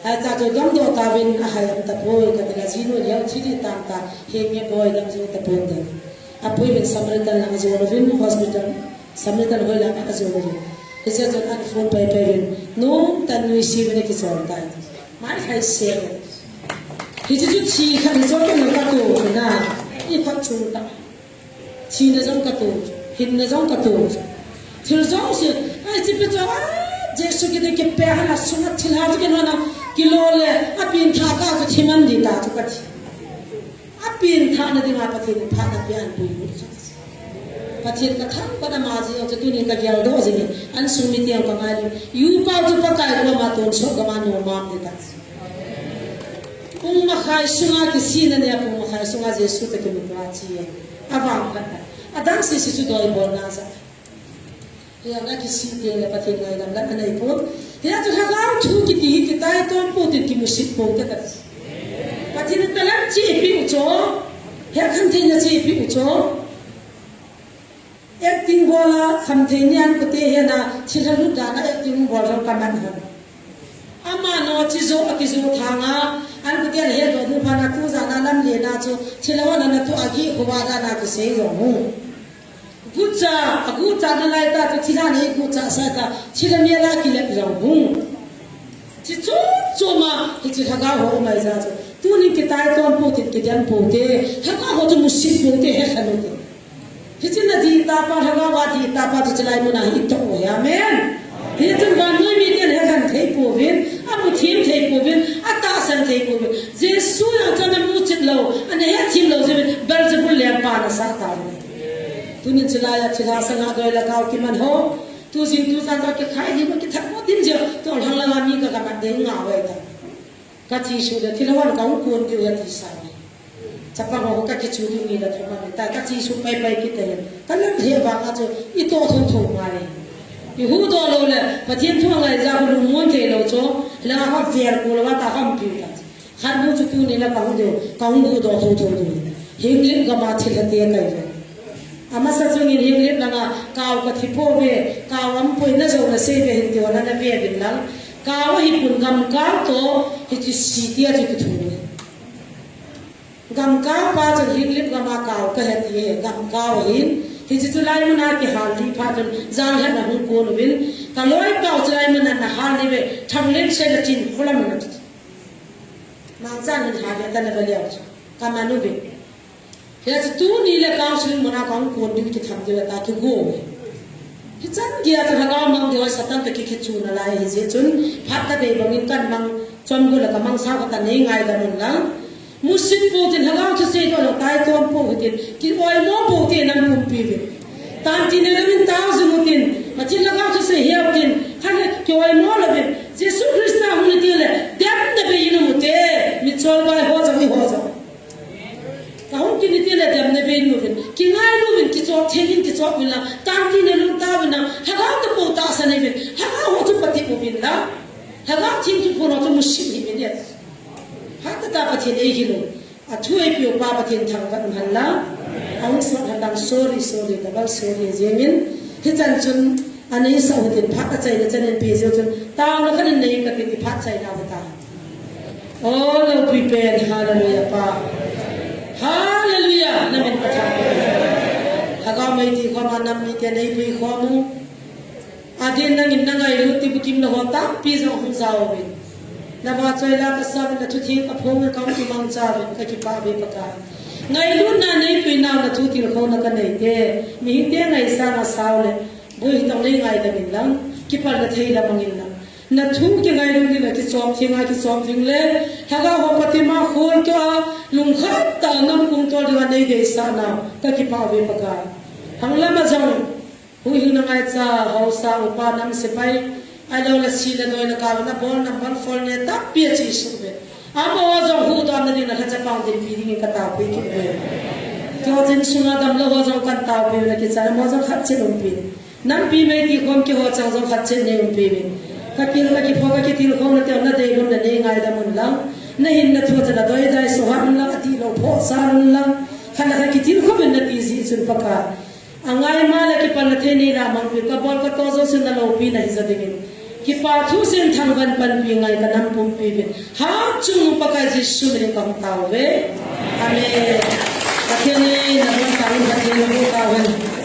Hai cha chu damdoh tauvin ahai um tapoi ka ti la jinu lheu thi di tam ta he nge boi dam jong tapon de. Apui uvin Samaritan lang ajon uvin hospital Samaritan hoi lang ajon uvin. Hiche chun ana phone pai pai uvin, nom tah in nuisat uvin akichol tai. Mai khai se. Hiche chu thi khat hiche chun ka to na. I khat chung ta. Thina jong ka to. Hinna jong ka to. Thil jouse. Ai chi pe cho a. Jesu kiti kipe hana sunga thil ha kiti nona. Kilo le. Apen thah ka ka thi man di ta chu ka thi. Apen thahna dinga Pathen in phatna pia an pui. Pathen ka thangpat ama jeh jong chu tunin ka geldoh jingin, insung mite jong ka ngailun. Yu pau chu Pakai koma tonsot kama nom am ding ta. Pung makhai sunga kisihna nia, pung makhai sunga Jesu toh kimuto a che e. Avangphat a. Adang sese chu doibolna jeh a. Hiya, akisih teng le Pathen ngaidam la anei pon. Hiya chu lhagao thu kiti hi kitaitom pou tin kimusit pou te ta. Pathen in talent cheh eipeh u chu. Hiya, khamtheina cheh eipeh u chu. Acting bol a khamthei ni an kute hena thilha lut dan a acting bol jong ka man hon. Ama no chi jo a ki jo thang a, an kute le he do du pha na tu ja na lam le na chu thilha wan na tu a gi kho ba da na ki sei jong hu. Gucha, a gucha na lai ta chu thilha nei gucha sa ta, thilha mi la ki le jong hu. Chi chu chu ma, hi chi lhagao ho mai ja chu. Tunin kitaitom pou tin kidem pou te, lhagao ho chu musit pou te he kha nu te. Hiche na dih tah pa, lhagao a dih tah pa chu chulai muna hi itoh u ahi. Amen. Hichun vannoi miten hekhen thei pouvin, amu them thei pouvin, atahsan thei pouvin. Jesu jong chu ana muchet lou, ana hethem lou jeh uvin, Beelzebul lengpa ana sah tauvin. Tunin chulai a thilha sanga doi le gao kiman ho. Tu jing tu jan toh kikhai dim, kithat mo dim jeh, toh lhang langa mi ka gamat ding ngah uve ta. Ka chesuh le thilha wan ka hung kon diu ahi ti sa. Chapang ho ka kichu diu ni la thum ani ta, ka chesuh pai pai kit ahi. Ka lam he vang a chu i toh thou thou ngai. I huhdoh lou le, Pathen thu angai jeh a lungmon thei lou chu, la ha vel ko lou a ta ham piu ta. Khat nu chu tuni la ka hung diu, ka hung huhdoh thou thou diu. Henglep gam a thilha te kai ve. Amasa chungin Henglep langa, kao ka thi pouve, kao aum poi na jo na sei ve hin ti ho la na ve uvin lang. Kao ahi pon, gamkao toh, hiche city a chu kithum e. Gamkao pa chun Henglep gam a kao ka he ti e, gamkao ahin. Hiche chu lai muna kihal ding phat chun, jan khat na hung kon uvin. Ka loipau chu lai muna na hal ding ve, Thanglenshai le Chinkholam na chu. Mangchan hin hal ding ta na ve leu chu. Ka man uve. Hiche tuni le counseling muna ka hung kon diu kitham diu ta kigo uve. Hichan geiya chu lhagao mang diu a Satan toh ki, kichuna lai ahi jeh chun, phat ka dei bangin kan mang chom go le ka mang sao ka ta nei ngaidam un lang. Musit pou tin lhagao thusei toh jong taitom pou hitin, ki oimo pou te nam pumpi uvin. Tantine louvin tao jing utin, Pathen lhagao thusei he utin, khat le ki oimo louvin, Jesu Christa hung ni teng le, demna bei in um u te, mitchol bai ho jong, eiho jong. Ka hung kit ni teng le demna bei in um uvin, kingailu uvin, kichop thei in kichop uvin lang, tantine lungtao uvin lang, lhagao toh pou tahsan nei uvin, lhagao ho chu pati uvin lang, lhagao theng thuphon ho chu musit hih uvin e. Hatah a Pathen eihil u, athu eipeh u pa Pathen thangvah um hen lang, ahung sot hen lang, sorry, sorry, double sorry jeng in, hichan chun, Anei sah u hitin phat achaina chan in pe jeh u chun, taona khat in nei kati ti phat chaina u ta. O loupui pen, hallelujah pa. Hallelujah, na min pathan. Lhagao mei ti khom a nam mite nei pui khom u. Adin nangin na ngailut ti bukim lou ho tampi jong hung jao uvin. Na vahchoi la ka sa uvin, na thu theng ka phong uvin, ka hung kimangcha uvin, ka kipah uve Pakai. Ngailutna nei pui nau na thu tilkhouna ka nei te. Mihing te ngaisang a sao le. Boi hitong nei ngaidam in lang, kipalna thei la mang in lang. Na thu kingailu ding le kichop theng a kichop ding le, lhagao ho patima khol toh a, lungkhat tah a nam kung tol ding a nei deisah nau, ka kipah uve Pakai. Hang lam a jong, huhhingna ngaicha, haosa, upa, nam sepai, ahilou le si le doi le kal na bol, na bol fol ne tampi a che suh uve. Amaho jong huhdoh na ding le lhacha pang dinpi dingin ka taopeh kit uve. Keiho chun sunga damlou ho jong kan taopeh uve, kichat amaho jong khat chet umpi. Nampi mei ti khom keiho chang jong khat chet nei umpi uve. Ka kil, ka kipho, ka kitilkhouna te na deikhom le nei ngaidam un lang. Na hinna thu chan a doidai sohhat un lang, atihlou phohsah un lang. Khat le khat kitilkhom in na ti jeh chun Pakai. Angai ma le kipalna thei nei la mangpeh, ka bol ka toh jousen na loupina hija dingin. Kipa thusim thangvah in panpi ngai ka nam pumpi uvin. Hatchungnung Pakai Jesu min in ka hung tao uve. Amen. Pathen in na hung tao in Pathen na hung tao in.